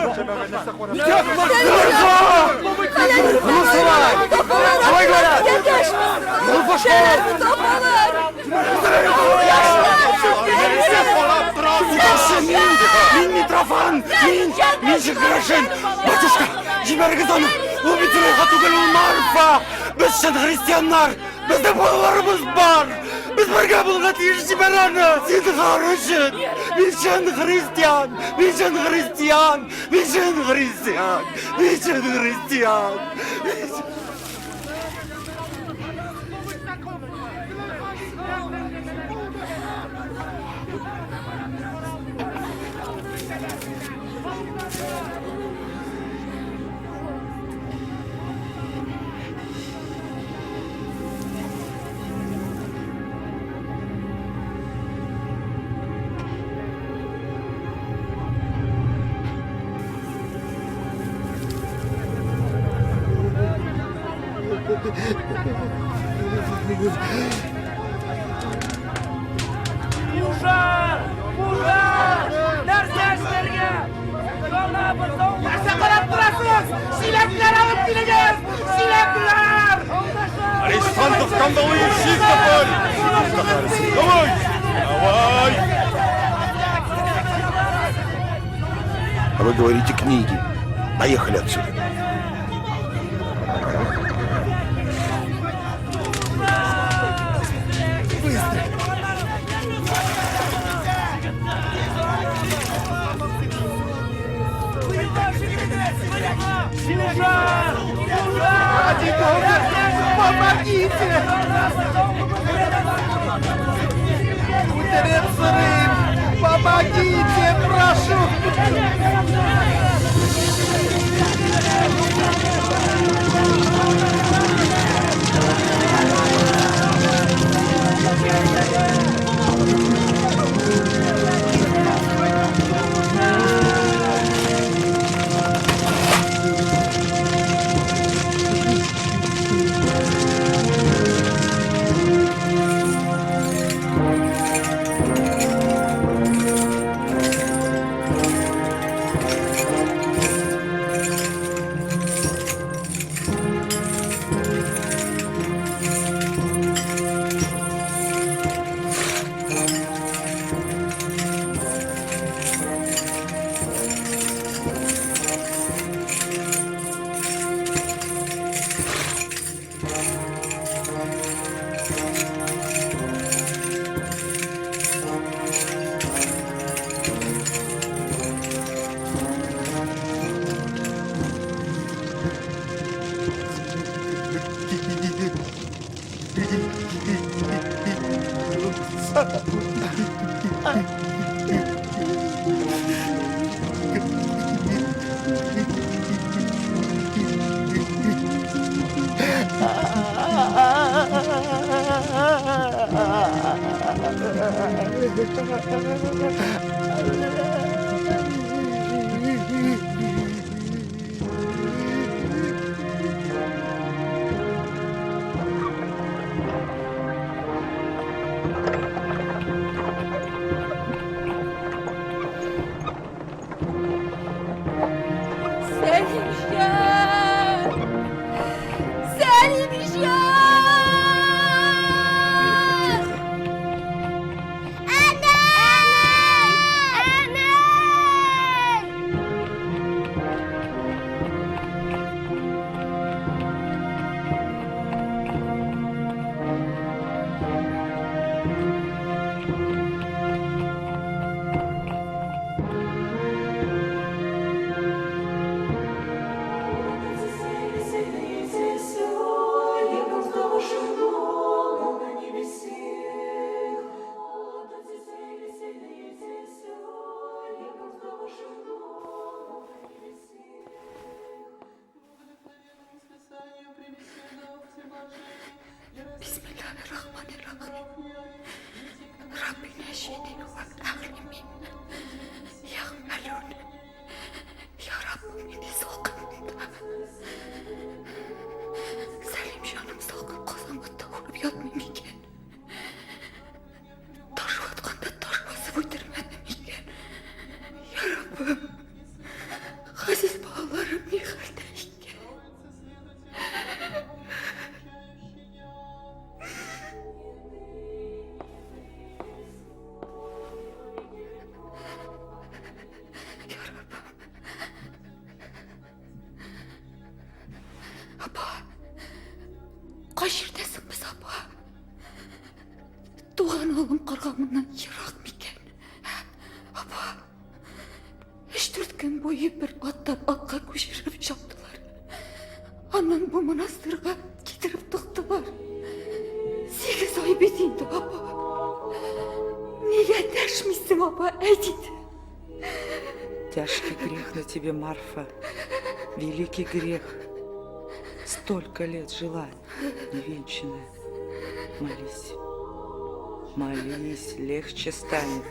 Давай, говорят! Ну, пошел! Мин Митрофан! Мин! Мин чын керәшен! Батюшка, җибәрегез аны! Ул бит Зөләйха түгел, ул Марфа! Без чын христианнар! Безнең балаларыбыз бар! Без бергә булырга тиеш, җибәр аны! Зинһар өчен! Мин чын христиан! Мин чын христиан! Мин чын христиан! Мин чын христиан! Мин чын... Пужар! Пужар! Нәрсә эшләргә? Янабыз, Нәрсә карап торасыз? Чиләкләр алып килегез! Чиләкләр! Арестантов кандалы в Чистополь! Давай! Давай! А вы говорите книги. Поехали отсюда. Быстро! Ради Бога, помогите! Үтереп сорыйм! Помогите, прошу! Сәлимҗан! Сәлимҗан! Бисмиллахир-рахманир-рахим. Рабби нәҗини вә әхли мимма ягъмәлүн. Я Раббым, мине салкында. Сәлимҗаным салкын казан утта үлеп ятмый микән? Таш ватканда таш басып үтермәде микән? Я Раббым, газиз балаларым ни хәлдә икән? Я Раббым. Апа, кай җирдәсең без, апа? Туган авылым Каргамыннан ерак микән? Апа, өч-дүрт көн буе бер аттан атка күчереп чаптылар. Аннан бу монастырьга китереп тыктылар. 8 ай бит инде, апа. Нигә дәшмисең, апа, әйт инде. Тяжкий грех на тебе, Марфа. Великий грех. Столько лет жила, невенчанная. Молись. Молись, легче станет.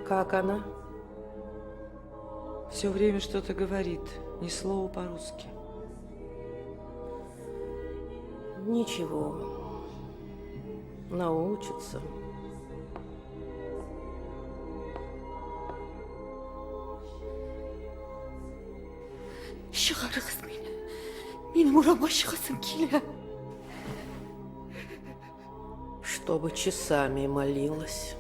Как она? Все время что-то говорит, ни слова по-русски. Ничего. Научится. Чыгарыгыз мине. Минем урамга чыгасым килә. Чтобы часами молилась.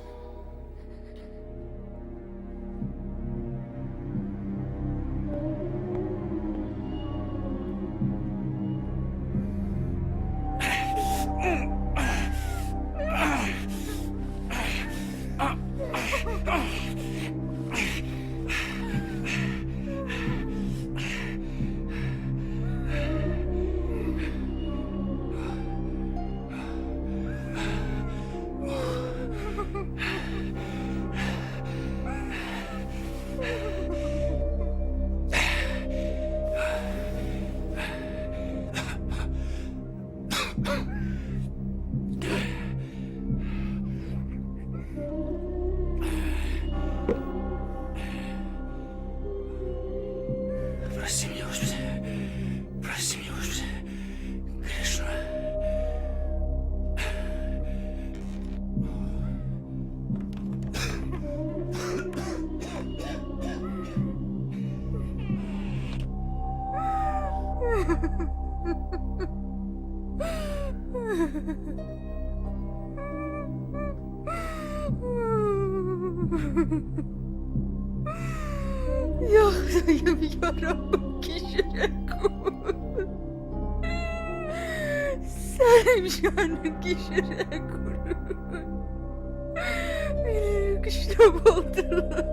Прости меня, Господи. Прости меня, Господи. Грешного. Я Ходаем, я Раббым, кичерә күр. Сәлимҗанны кичерә күр. Мине көчләп алдылар.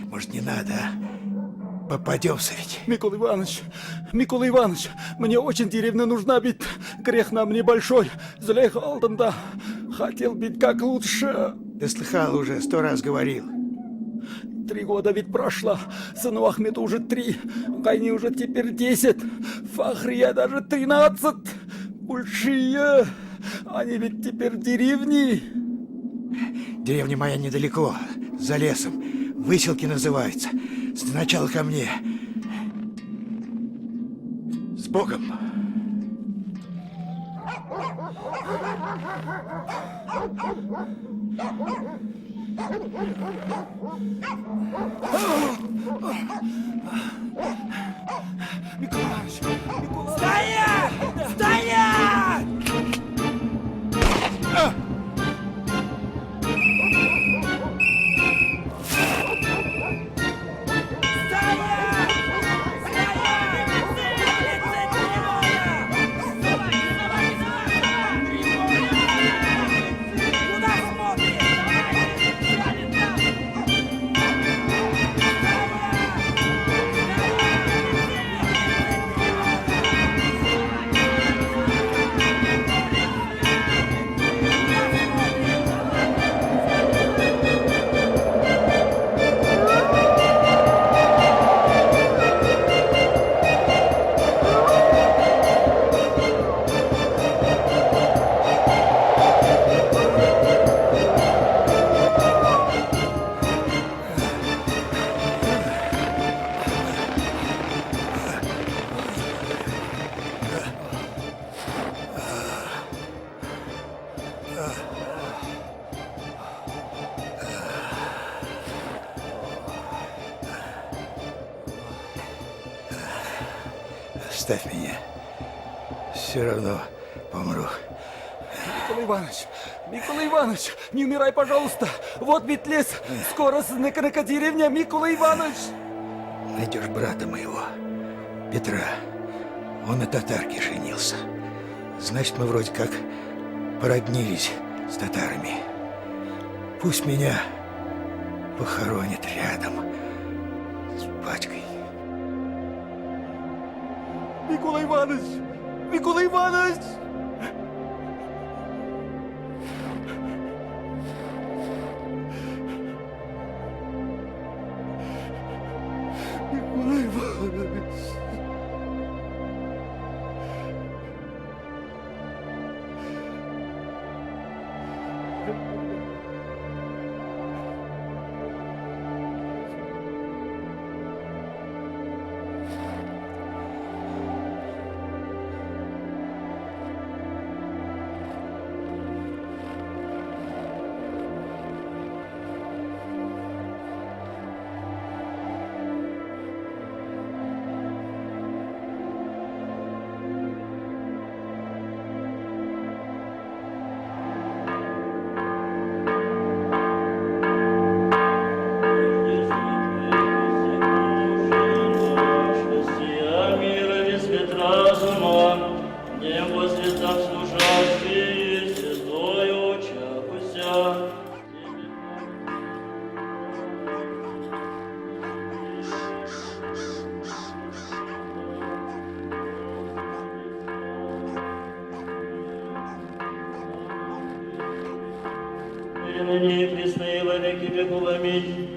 Может, не надо, а? Попадемся ведь. Микола Иванович, Микола Иванович, мне очень деревня нужна ведь. Грех нам небольшой. Зулейха алдында. Хотел бить как лучше. Ты слыхал уже, сто раз говорил. 3 года ведь прошло. Сыну Ахмету уже 3. Гайне уже теперь 10. Фахрия даже 13. Большие. Они ведь теперь в деревне. Деревня моя недалеко, за лесом. Выселки называются. Сначала ко мне. С Богом! Стоять! Стоять! Оставь меня. Все равно помру. Микола Иванович, Микола Иванович, не умирай, пожалуйста. Вот ведь лес. Скоро Сныканыка деревня, Микола Иванович. Найдешь брата моего, Петра. Он на татарке женился. Значит, мы вроде как породнились с татарами. Пусть меня похоронят рядом с батькой. Микола Иванович! Микола Иванович! веков. Аминь.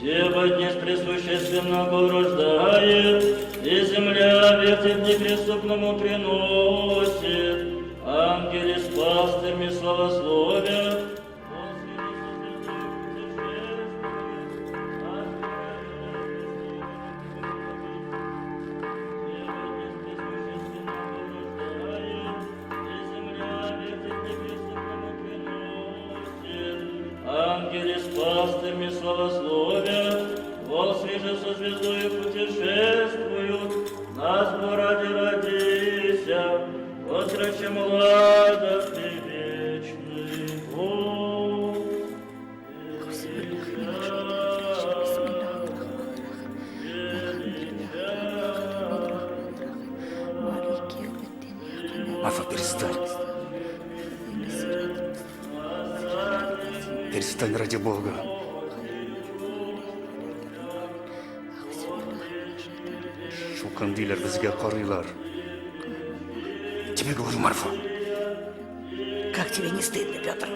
Дева днесь пресущественного рождает, и земля ветвь неприступному приносит. Ангели с пастырьми славословят. Ангели с пастырьми славословят, вол свеже со звездою путешествуют, нас ради родися, отроче млада ты вечный Бог. Марфа, перестань. Перестань ради Бога. Чукындылар, безгә карыйлар. Тебе говорю, Марфа. Как тебе не стыдно, Петр?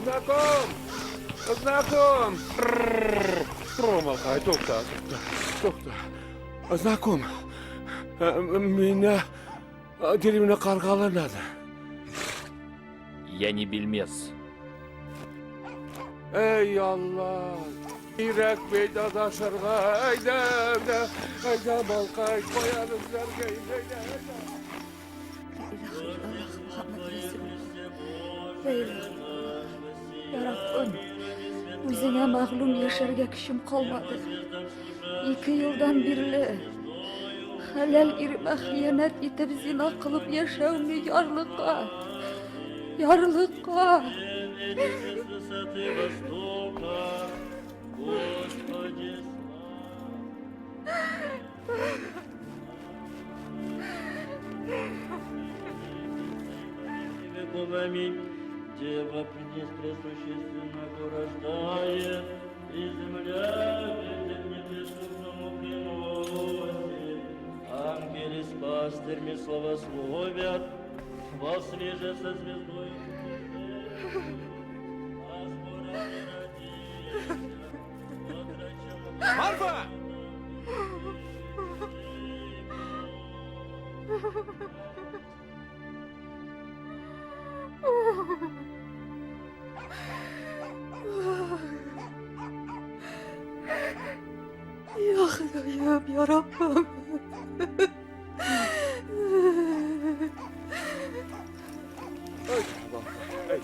Знаком! Знаком! Промолкай, тукта, тукта, тукта. Знаком. Меня деревня Каргала надо. Я не бельмес. Эй, Алла! Кирәк бит адашырга. Әйдә, әйдә, әйдә, балкай, куярыз әйдә, әйдә. Я Раббым, үзеңә мәгълүм яшәргә көчем калмады. 2 елдан бирле хәләл иремә хыянәт итеп зина кылып яшәүне ярлыка. Ярлыка. Веков. Аминь. Дева днесь пресущественного рождает, и земля ветер неприступному приносит. Ангели с пастырьми славословят, во свеже со звездой. Марфа! Я Ходаем, я Раббым. Эй, балкай, эй.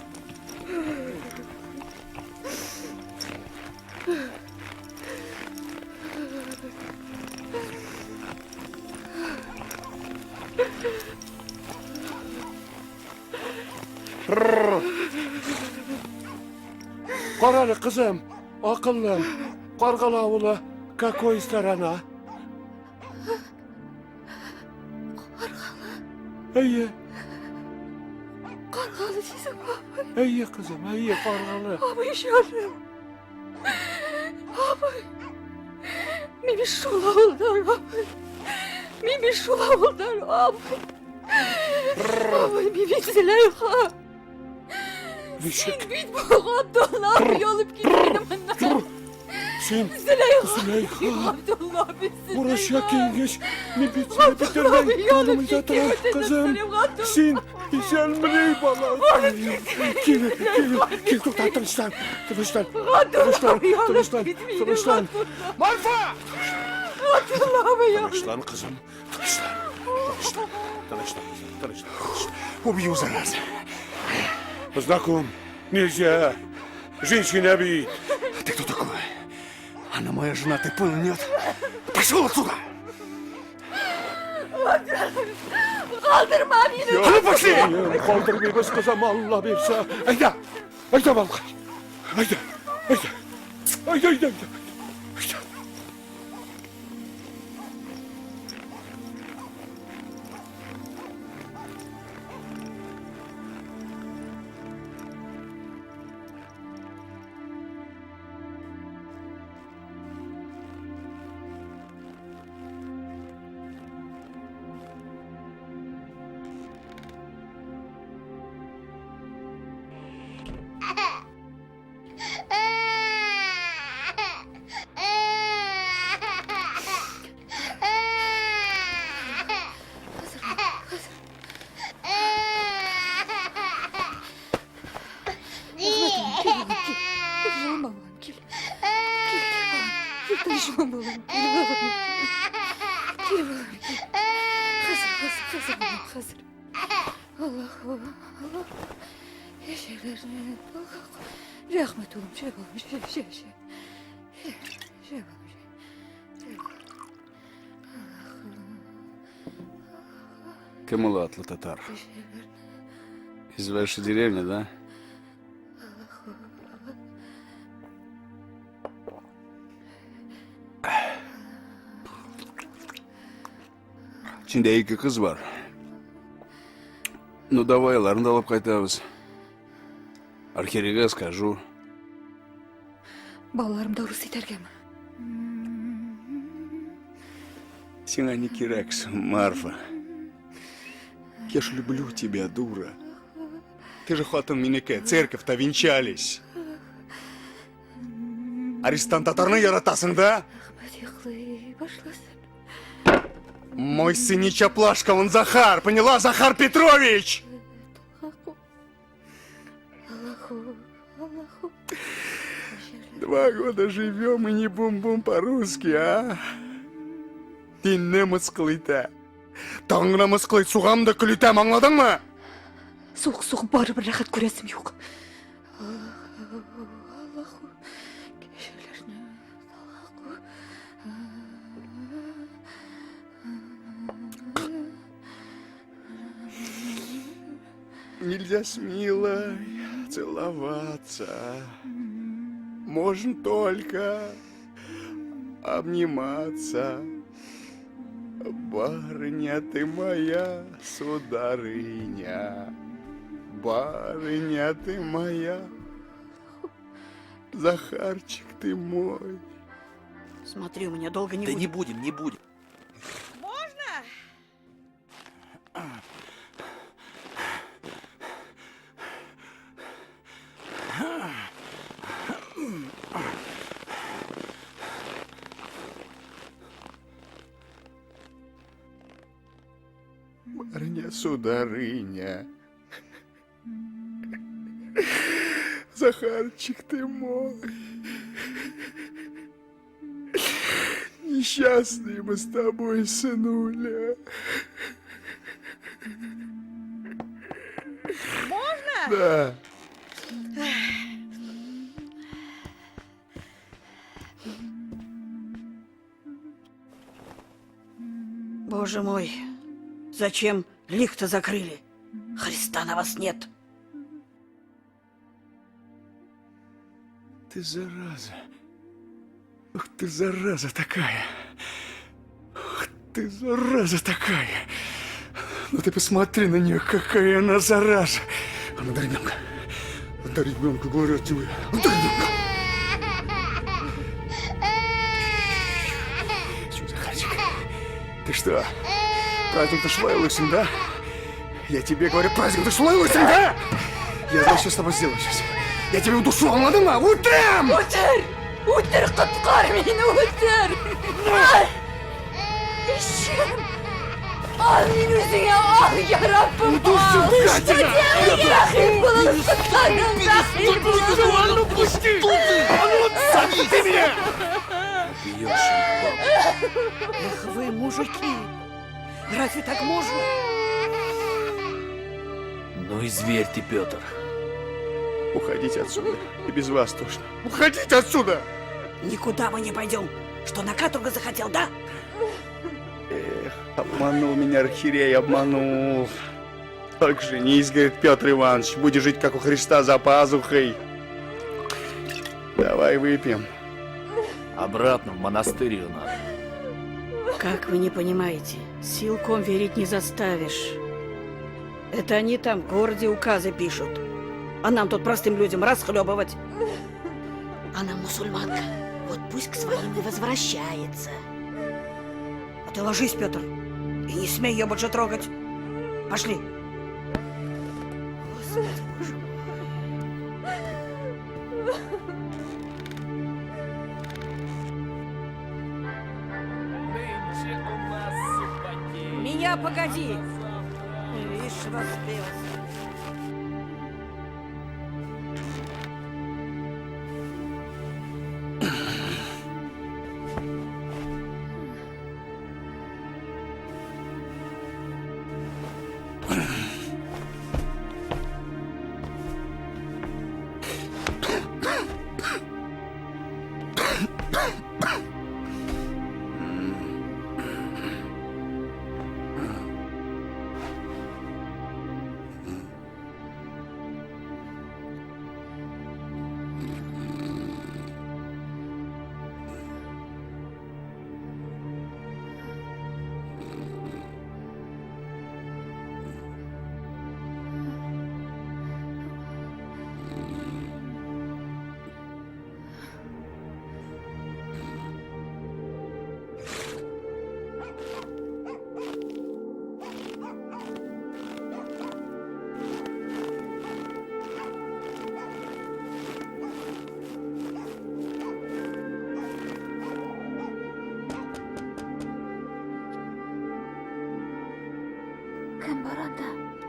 Кара әле, кызым, акыллым, Каргалы авылы какой сторона? Каргалы? Әйе. Каргалы дисең, абый? Әйе, кызым, әйе, Каргалы. Абый, җаным. Абый. Мин бит шул авылдан, абый. Мин бит шул авылдан, абый. Абый, мин бит Зөләйха. Ничек? Син бит бу Габдулла абый алып китте моннан. Син Зөләйха. Зөләйха. Габдулла абый, Урысча киенгәч, мин бит сине Габдулла бөтенләй абый алып танымый да китте торам, бүтән кызым. Габдулла. Син исәнмени, балам? Кил, кил, кил, тукта, тынычлан, тынычлан, Габдулла тынычлан, абый алып тынычлан, кит мине, тынычлан. Марфа! Габдулла абый алып Тынычлан, кызым, тынычлан, тынычлан, тынычлан, кызым, тынычлан, тынычлан. Убью, зараза. Знаком, нельзя. Женщина бить. Ты кто такой? Она моя жена, ты понял, нет? Пошел отсюда! Калдырма мине. А ну пошли! Калдырмыйбыз, кызым, Алла бирсә. Әйдә, әйдә, балкай. Әйдә, әйдә. Әйдә, әйдә, әйдә. Әйдә. Аллаһу, Аллаһу. Яшәләрне, Аллаһу. Рәхмәт, улым, җә, балам, җә, җә, җә. Җә, җә, балам, җә. Кем ул атлы татар? Из вашей деревни, да? Içinde ике кыз бар. Ну давай, аларны да алып кайтабыз. Архиерейга скажу. Балаларым да урыс итәргәме? Сиңа не кирәк соң, Марфа. Я ж люблю тебя, дура. Ты же хатын минеке, церковь-то венчались. Арестант татарны яратасың, да? Рәхмәт, йоклый башласын. Мой сын не чаплашка, он Захар, поняла? Захар Петрович! Аллаху, Аллаху. 2 года живем и не бум-бум по-русски, а? Динне мыскыл итә. Тагын гына мыскыл ит, сугам да көл итәм, аңладыңмы? Сук, сук, барыбер рәхәт күрәсем юк. Аллаху, Аллаху. Кешеләрне, Аллаху. Нельзя с милой целоваться. Можно только обниматься. Барыня ты моя, сударыня. Барыня ты моя. Захарчик ты мой. Смотри, у меня долго не Да будет. не будем, не будем. Можно? Барыня, сударыня. Захарчик ты мой. Несчастные мы с тобой, сынуля. Можно? Да. Боже мой, зачем лифта закрыли? Христа на вас нет. Ты зараза. Ух ты, зараза такая. Ух ты, зараза такая. Ну ты посмотри на нее, какая она зараза. А ну дай ребенка. Дай ребенка, говорю тебе. Дай ребенка. Чё, Захарчик, ты что, праздник-то шулай лысым, да? Я тебе говорю, праздник-то шулай лысым, да? Я знаю, что с тобой сделаю сейчас. Я тебя удушу, аңладыңмы? Үтерәм! Үтер! Үтер, коткар мине, үтер! Эчем! Ал мине үзеңә, ал, я Раббым, Удушу, ал! гадина! Рәхим булыгыз, коткарың, рәхим булыгыз! А ну пусти! А ну отпусти меня! Эх вы, мужики! Разве так можно? Ну и зверь ты, Петр. Уходите отсюда. И без вас тошно. Уходите отсюда! Никуда мы не пойдем. Что, на каторгу захотел, да? Эх, обманул меня архиерей, обманул. Так женись, говорит Петр Иванович, будешь жить, как у Христа, за пазухой. Давай выпьем. Обратно в монастырь ее надо. Как вы не понимаете, силком верить не заставишь. Это они там в городе указы пишут. А нам тут простым людям расхлебывать. Она мусульманка. Вот пусть к своим и возвращается. А ты ложись, Петр, и не смей ее больше трогать. Пошли. Господи, боже мой. Меня погоди. Видишь, разбился.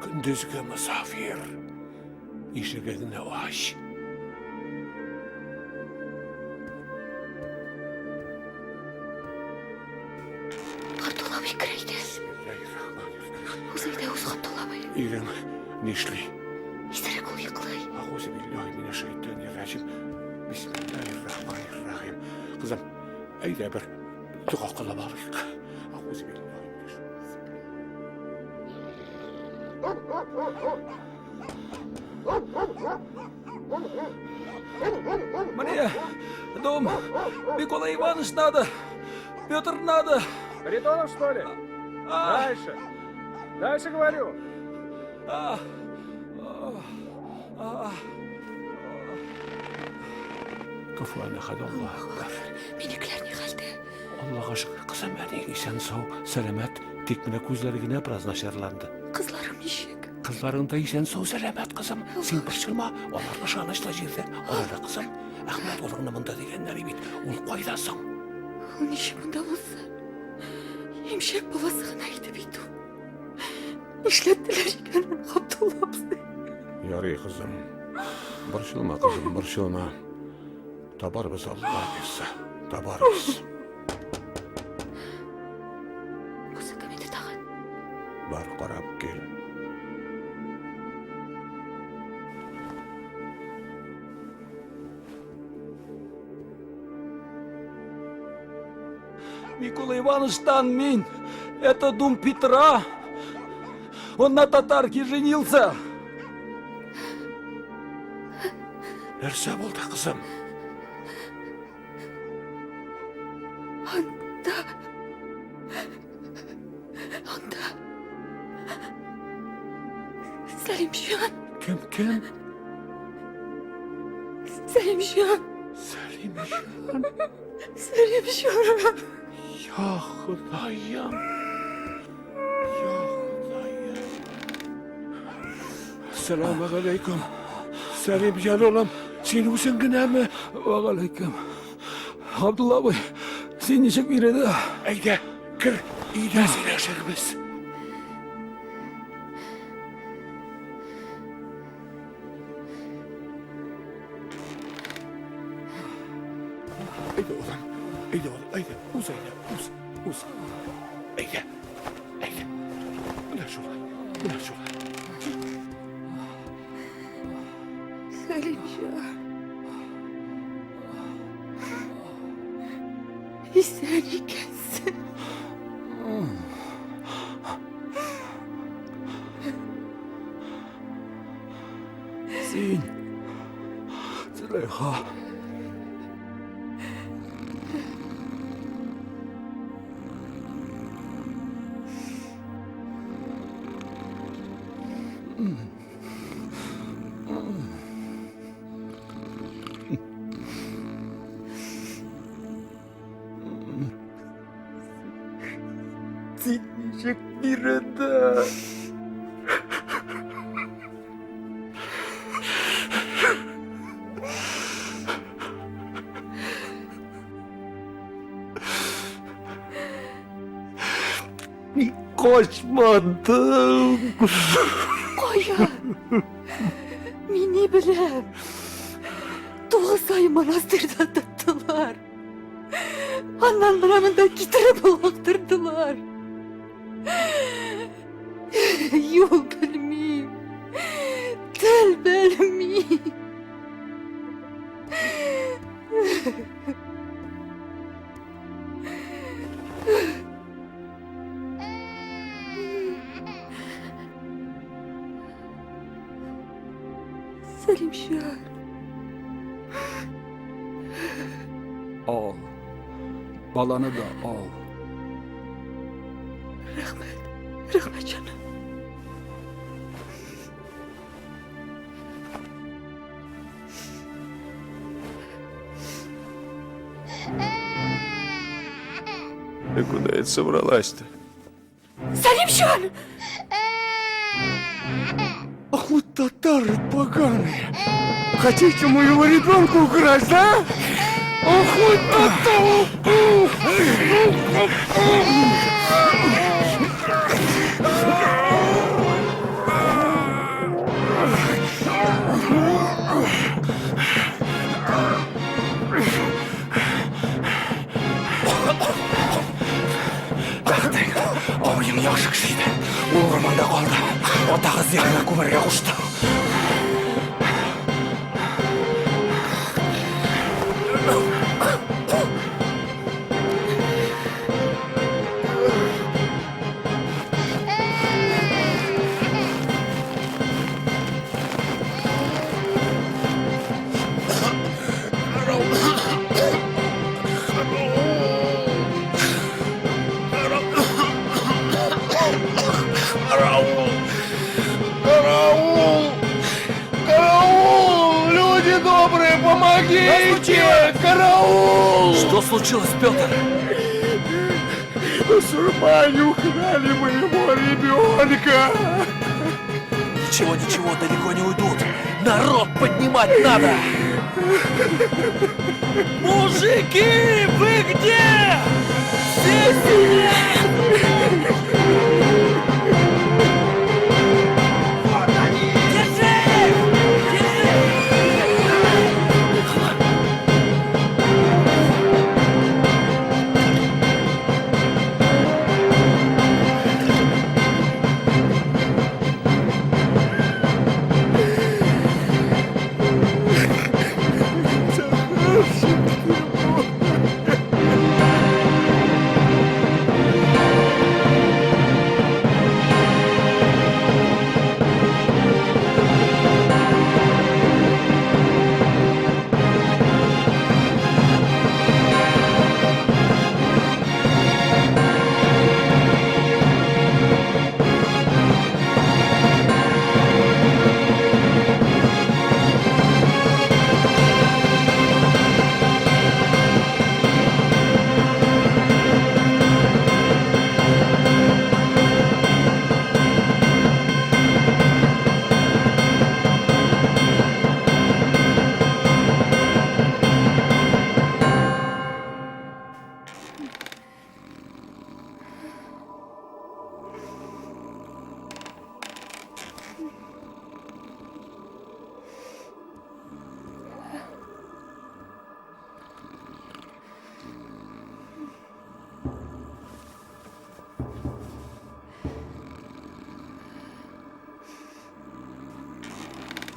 Көндезге мосафир. Ишегеңне ач. Габдулла абый керә әйдә. Үз әйдә, үз Габдулла абый. Ирең нишли? Исерек ул йоклый. Әгъузу биллаһи минәш шайтанир раҗим. Бисмиллаһир рахманир рахим. Кызым, әйдә бер дога кылып алыйк. Әгъузу биллаһи Мне дом Микола Иванович надо. Петр надо. Харитонов, что ли? А. Дальше. Дальше говорю. А. А. Кафуан әхәд Аллаһу әкбәр. Минекеләр ни хәлдә? Аллага шөкер, кызым, әни исән сау, сәламәт. Тик менә күзләре генә бераз начарланды. Кызларым ничек? Кызларың да исән сау, сәламәт, кызым. Син борчылма, алар ышанычлы җирдә. Алар кызым, Әхмәт улыңны монда дигәннәр бит. Ул кайда соң? Ул ничек монда булсын? Имчәк баласы гына иде бит ул. Нишләттеләр икән аны Габдулла абзый? Ярый, кызым. Борчылма, кызым, борчылма. Табарбыз Алла бирсә. Табарбыз. Бусы кем иде тагын? Бар, карап кил. Микола Ивановичтан мин. Это дом Петра. Он на татарке женился. Нәрсә булды, кызым? Анда. Анда. Сәлимҗан. Кем, кем? Сәлимҗан. Сәлимҗан. Сәлимҗан. Я Ходаем. Я Ходаем. Сәлам алейкум. Сәлимҗан улым, син үзең генәме? Вәгаләйкем. Габдулла абый, син ничек биредә? Әйдә, кер, өйдә сөйләшербез. Әйдә, улым. Әйдә, улым, әйдә. Уз, әйдә, уз, уз. Әйдә, әйдә. Менә шулай, менә шулай. Сәлимҗан. Исән икәнсең. Син, Зөләйха. Син ничек биредә? Ник качмадың? Кая? Мин ни беләм? Тугыз ай монастырьда тоттылар. Аннан менә монда китереп олактырдылар. Юл белмим. Тел белмим. Сәлимҗан. Ал. Баланы да ал. Рәхмәт. Рәхмәт, җаным. Ты куда это собралась-то? Сәлимҗан! Ах вы татары поганые! Хотите моего ребенка украсть, да? Ах вы татары! Миңа күмәргә кушты. Караул! Караул! Караул! Люди добрые, помогите! Караул! Что случилось, Петр? Мусульмане украли моего ребенка! Ничего, ничего, далеко не уйдут. Народ поднимать надо! Мужики, вы где? Все сюда! Держи их! Держи!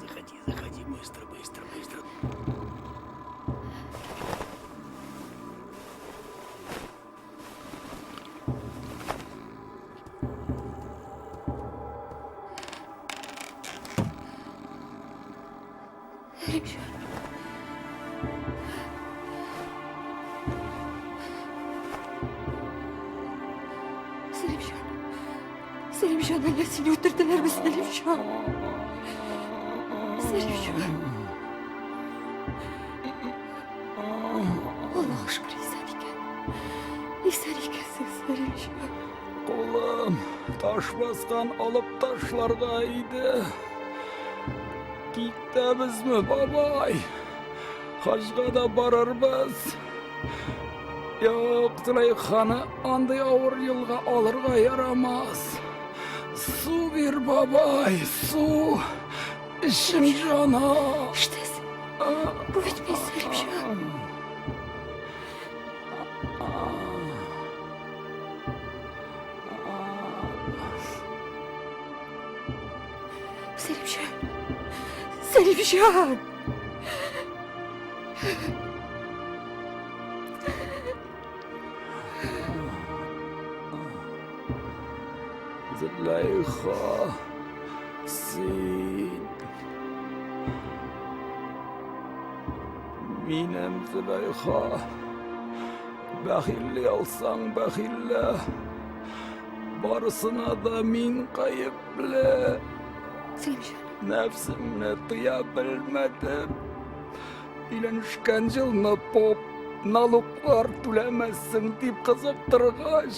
Заходи, заходи, быстро, быстро, быстро. Сәлимҗан. Сәлимҗан. Сәлимҗан, әллә сине үтерделәрме, Сәлимҗан? Сәлимҗан. Аллага шөкер, исән икән. Исән икәнсең, Сәлимҗан. Кулым, таш баскан алып ташларга иде. Китәбезме, бабай? Хаҗга да барырбыз. Юк, Зөләйханы андый авыр юлга алырга ярамас. Су бир, бабай, су. Эчем җана. Эчтәсең. Бу бит мин, Сәлимҗан. Сәлимҗан. Сәлимҗан. Зөләйха, син. Минем Зөләйха. Бәхилли алсаң, бәхиллә. Барысына да мин гаепле. Сәлимҗан. Нәфсемне тыя белмәдем. Өйләнешкән елны поп налоглар түләмәссең дип кызыктыргач,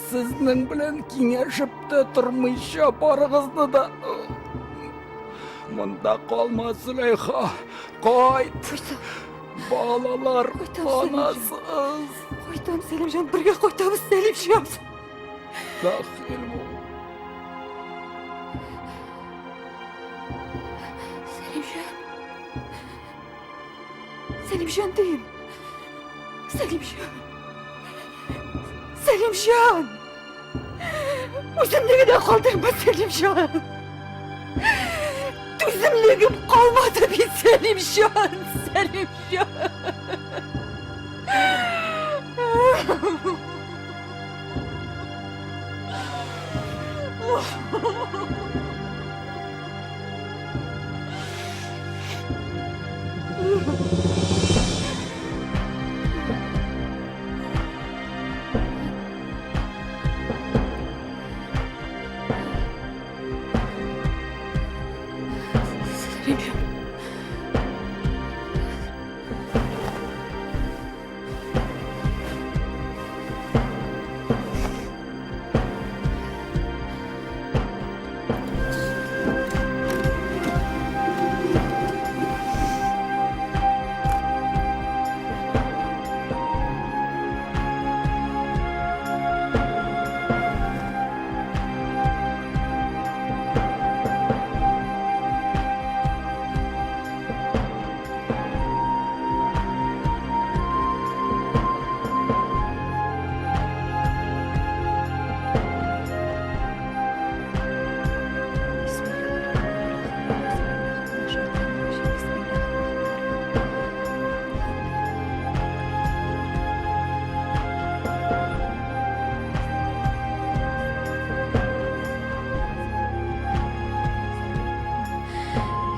сезнең белән киңәшеп тә тормыйча барыгызны да монда калма, Зөләйха, кайт. Балалар анасыз. Кайтам, Сәлимҗан, бергә кайтабыз, Сәлимҗан. Бәхил бул. Сәлимҗан. Сәлимҗан дим. Сәлимҗан. Сәлимҗан. Үземне генә калдырма, Сәлимҗан. Түземлегем калмады бит, Сәлимҗан, Сәлимҗан. Сәлимҗан.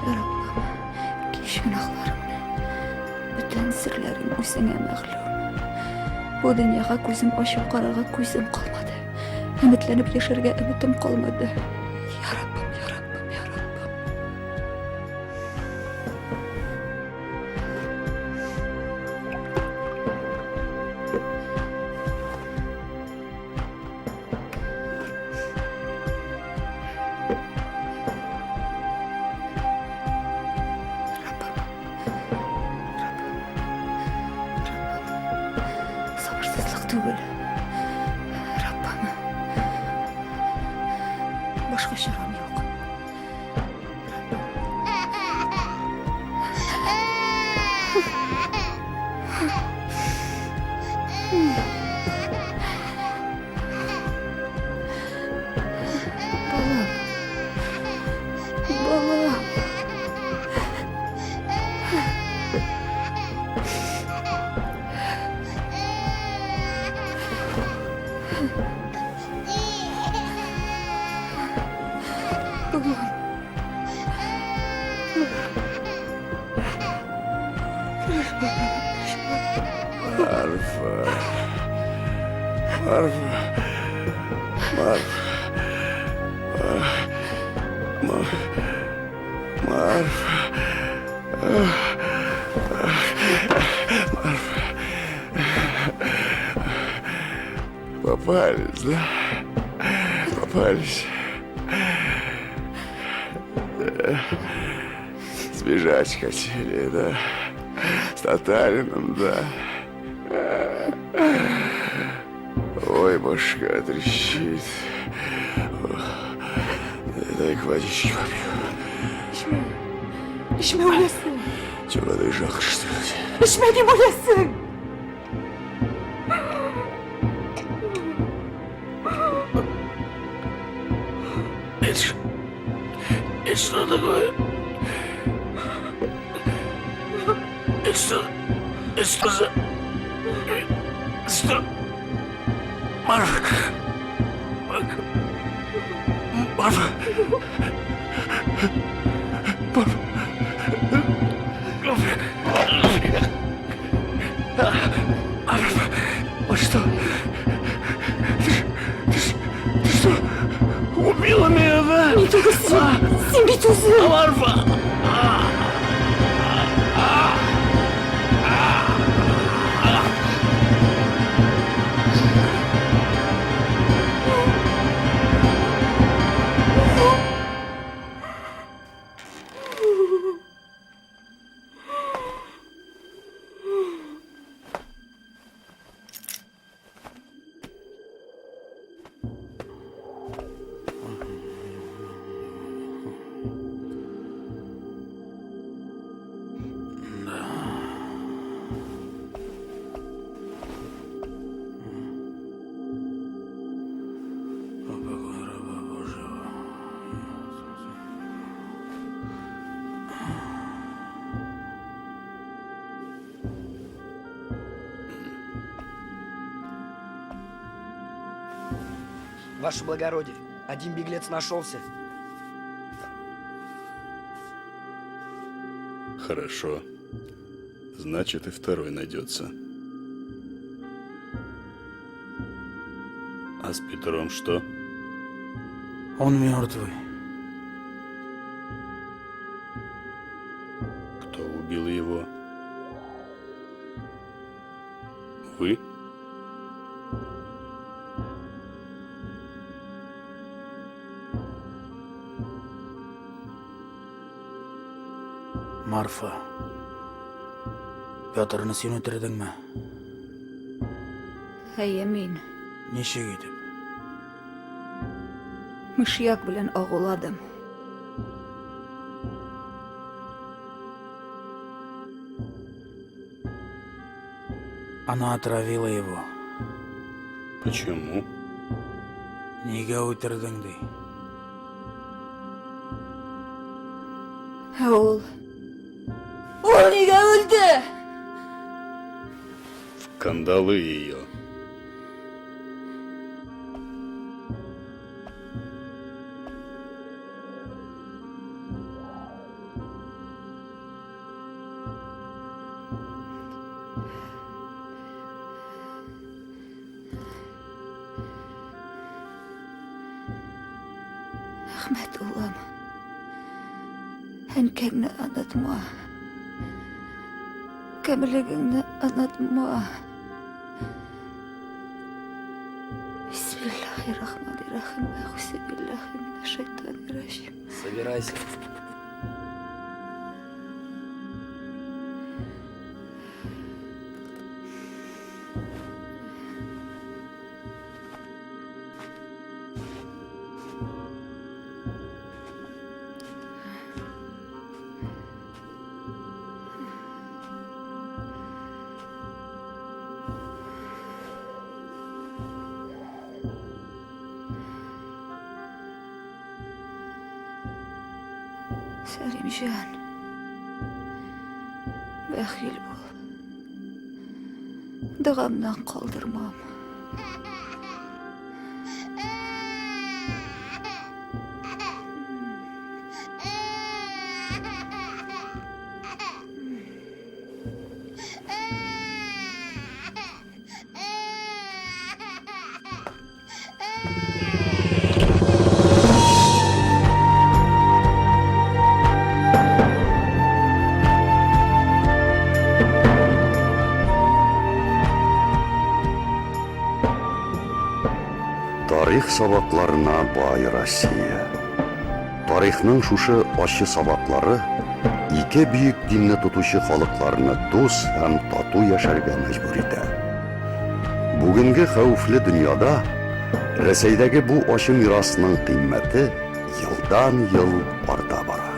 Я Раббым, кич гөнаһларымны, бөтен серләрем үзеңә мәгълүм. Бу дөньяга күзем ачып карарга күзем калмады. Өметләнеп яшәргә өметем калмады. Я Раббым, я Раббым, я Раббым. Сабырсызлык түгел. Раббым. Башка чарам юк. Балам. Балам. Балам. Марфа. Марфа. Марфа. Марфа. Марфа. Попались, да? Попались. Да. Сбежать хотели, да? С татарином, да? Ой, башка трещит. Дай-ка водички попью. Эчмә. Эчмә үләсең. Че воды жалко, что ли? Эчмә дим үләсең. Это что такое? Это что? Это что за... Что? Марфа! Марфа! Марфа! Марфа! Вот что? Ты что? Убила меня, да? Мин түгел син. Син бит үзең. Марфа! Ваше благородие, один беглец нашелся. Хорошо. Значит, и второй найдется. А с Петром что? Он мертвый. Кто убил его? Вы? Марфа. Петрны син үтердеңме? Әйе, мин. Ничек итеп? Мышьяк белән агуладым. Она отравила его. Почему? Нигә үтердең ди? Ә ул... Ул нигә үлде? В кандалы ее. Әхмәт улым, әнкәңне онытма. Кемлегеңне онытма. Бисмиллахи-рахмани-рахим. Әгъүзу биллахи минәш-шайтани-раҗим. Собирайся. Сәлимҗан, бәхил бул. Догамнан калдырмам. Тарих сабакларына бай Россия. Тарихның шушы ачы сабаклары ике бөек динне тотучы халыкларны дус һәм тату яшәргә мәҗбүр итә. Бүгенге хәвефле дөньяда Рәсәйдәге бу ачы мирасның кыйммәте елдан-ел арта бара.